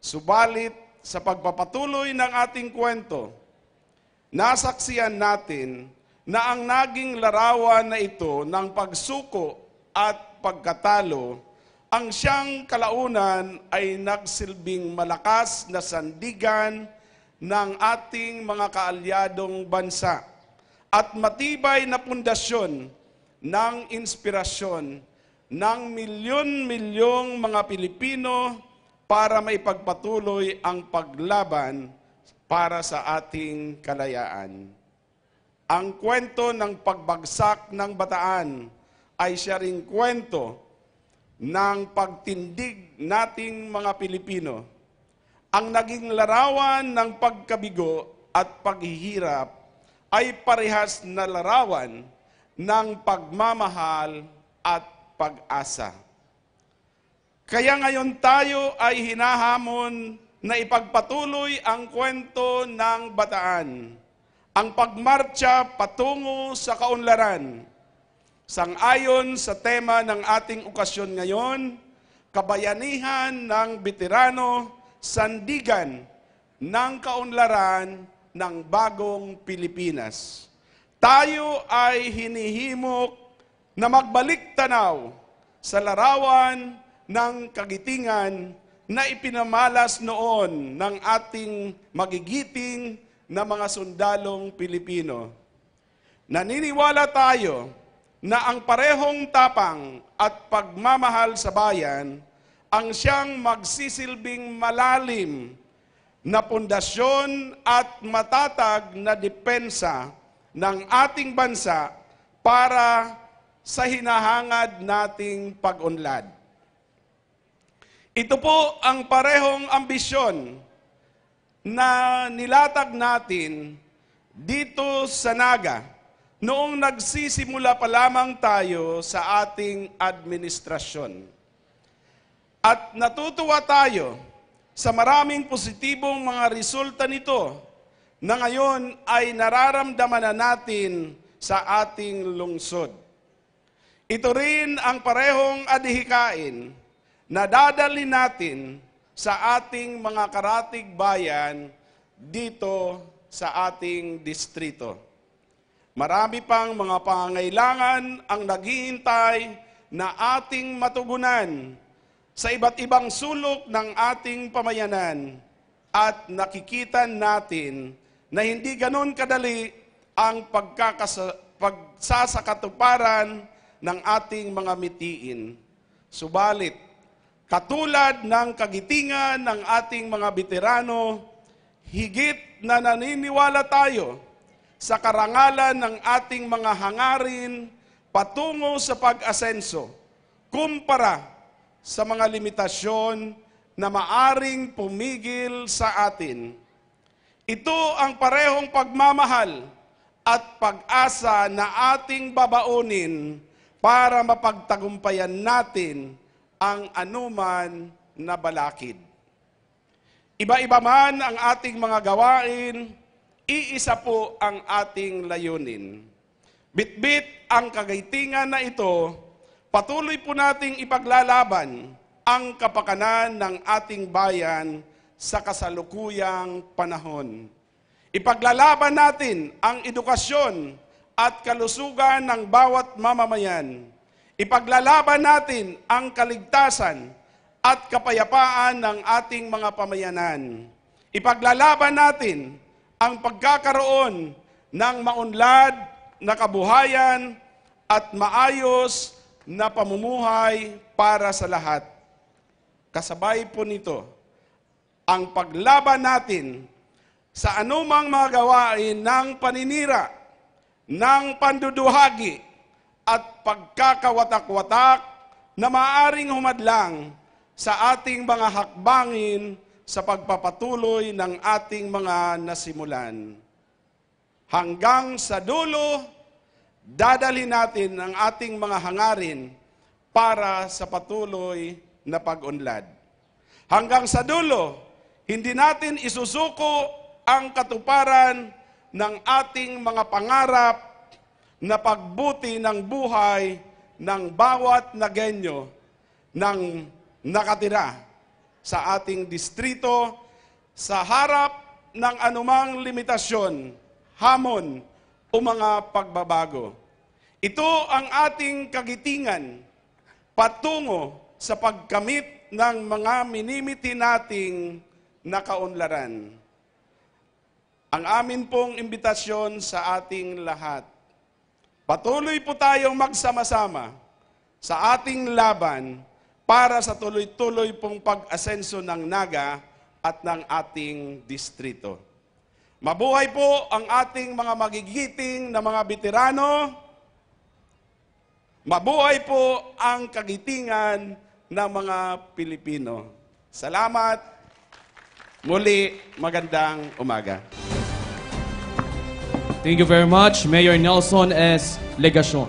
Subalit, sa pagpapatuloy ng ating kwento, nasaksihan natin na ang naging larawan na ito ng pagsuko at pagkatalo, ang siyang kalaunan ay nagsilbing malakas na sandigan ng ating mga kaalyadong bansa at matibay na pundasyon ng inspirasyon ng milyon-milyong mga Pilipino para maipagpatuloy ang paglaban para sa ating kalayaan. Ang kwento ng pagbagsak ng Bataan ay siya ring kwento ng pagtindig nating mga Pilipino. Ang naging larawan ng pagkabigo at paghihirap ay parehas na larawan ng pagmamahal at pag-asa. Kaya ngayon tayo ay hinahamon na ipagpatuloy ang kwento ng Bataan, ang pagmartsa patungo sa kaunlaran. Sang-ayon sa tema ng ating okasyon ngayon, Kabayanihan ng Beterano, Sandigan ng Kaunlaran ng Bagong Pilipinas. Tayo ay hinihimok na magbalik tanaw sa larawan ng kagitingan na ipinamalas noon ng ating magigiting na mga sundalong Pilipino. Naniniwala tayo na ang parehong tapang at pagmamahal sa bayan ang siyang magsisilbing malalim na pundasyon at matatag na depensa ng ating bansa para sa hinahangad nating pag-unlad. Ito po ang parehong ambisyon na nilatag natin dito sa Naga noong nagsisimula pa lamang tayo sa ating administrasyon. At natutuwa tayo sa maraming positibong mga resulta nito na ngayon ay nararamdaman na natin sa ating lungsod. Ito rin ang parehong adhikain na dadalhin natin sa ating mga karatig bayan dito sa ating distrito. Marami pang mga pangangailangan ang naghihintay na ating matugunan sa iba't ibang sulok ng ating pamayanan, at nakikita natin na hindi ganon kadali ang pagkakasa-, pagsasakatuparan ng ating mga mitiin. Subalit, katulad ng kagitingan ng ating mga beterano, higit na naniniwala tayo sa karangalan ng ating mga hangarin patungo sa pag-asenso kumpara sa mga limitasyon na maaring pumigil sa atin. Ito ang parehong pagmamahal at pag-asa na ating babaonin para mapagtagumpayan natin ang anuman na balakid. Iba-iba man ang ating mga gawain, iisa po ang ating layunin. Bitbit ang kagitingan na ito, patuloy po nating ipaglalaban ang kapakanan ng ating bayan sa kasalukuyang panahon. Ipaglalaban natin ang edukasyon at kalusugan ng bawat mamamayan. Ipaglalaban natin ang kaligtasan at kapayapaan ng ating mga pamayanan. Ipaglalaban natin ang pagkakaroon ng maunlad na kabuhayan at maayos na pamumuhay para sa lahat. Kasabay po nito, ang paglaban natin sa anumang mga gawain ng paninira, ng panduduhagi at pagkakawatak-watak na maaring humadlang sa ating mga hakbangin sa pagpapatuloy ng ating mga nasimulan. Hanggang sa dulo, dadalhin natin ang ating mga hangarin para sa patuloy na pag-unlad. Hanggang sa dulo, hindi natin isusuko ang katuparan ng ating mga pangarap na pagbuti ng buhay ng bawat Nagueño nang nakatira sa ating distrito sa harap ng anumang limitasyon, hamon o mga pagbabago. Ito ang ating kagitingan patungo sa pagkamit ng mga minimiti nating nakaunlaran. Ang amin pong imbitasyon sa ating lahat, patuloy po tayong magsama-sama sa ating laban para sa tuloy-tuloy pong pag-asenso ng Naga at ng ating distrito. Mabuhay po ang ating mga magigiting na mga beterano. Mabuhay po ang kagitingan ng mga Pilipino. Salamat. Muli, magandang umaga. Thank you very much, Mayor Nelson S. Legacion.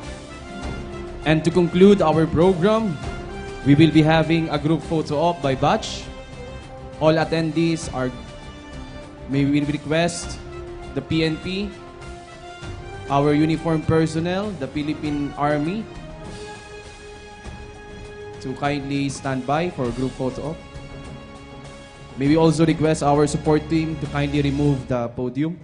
And to conclude our program, we will be having a group photo op by batch. All attendees are, may we request the P N P, our uniform personnel, the Philippine Army, to kindly stand by for group photo op. May we also request our support team to kindly remove the podium.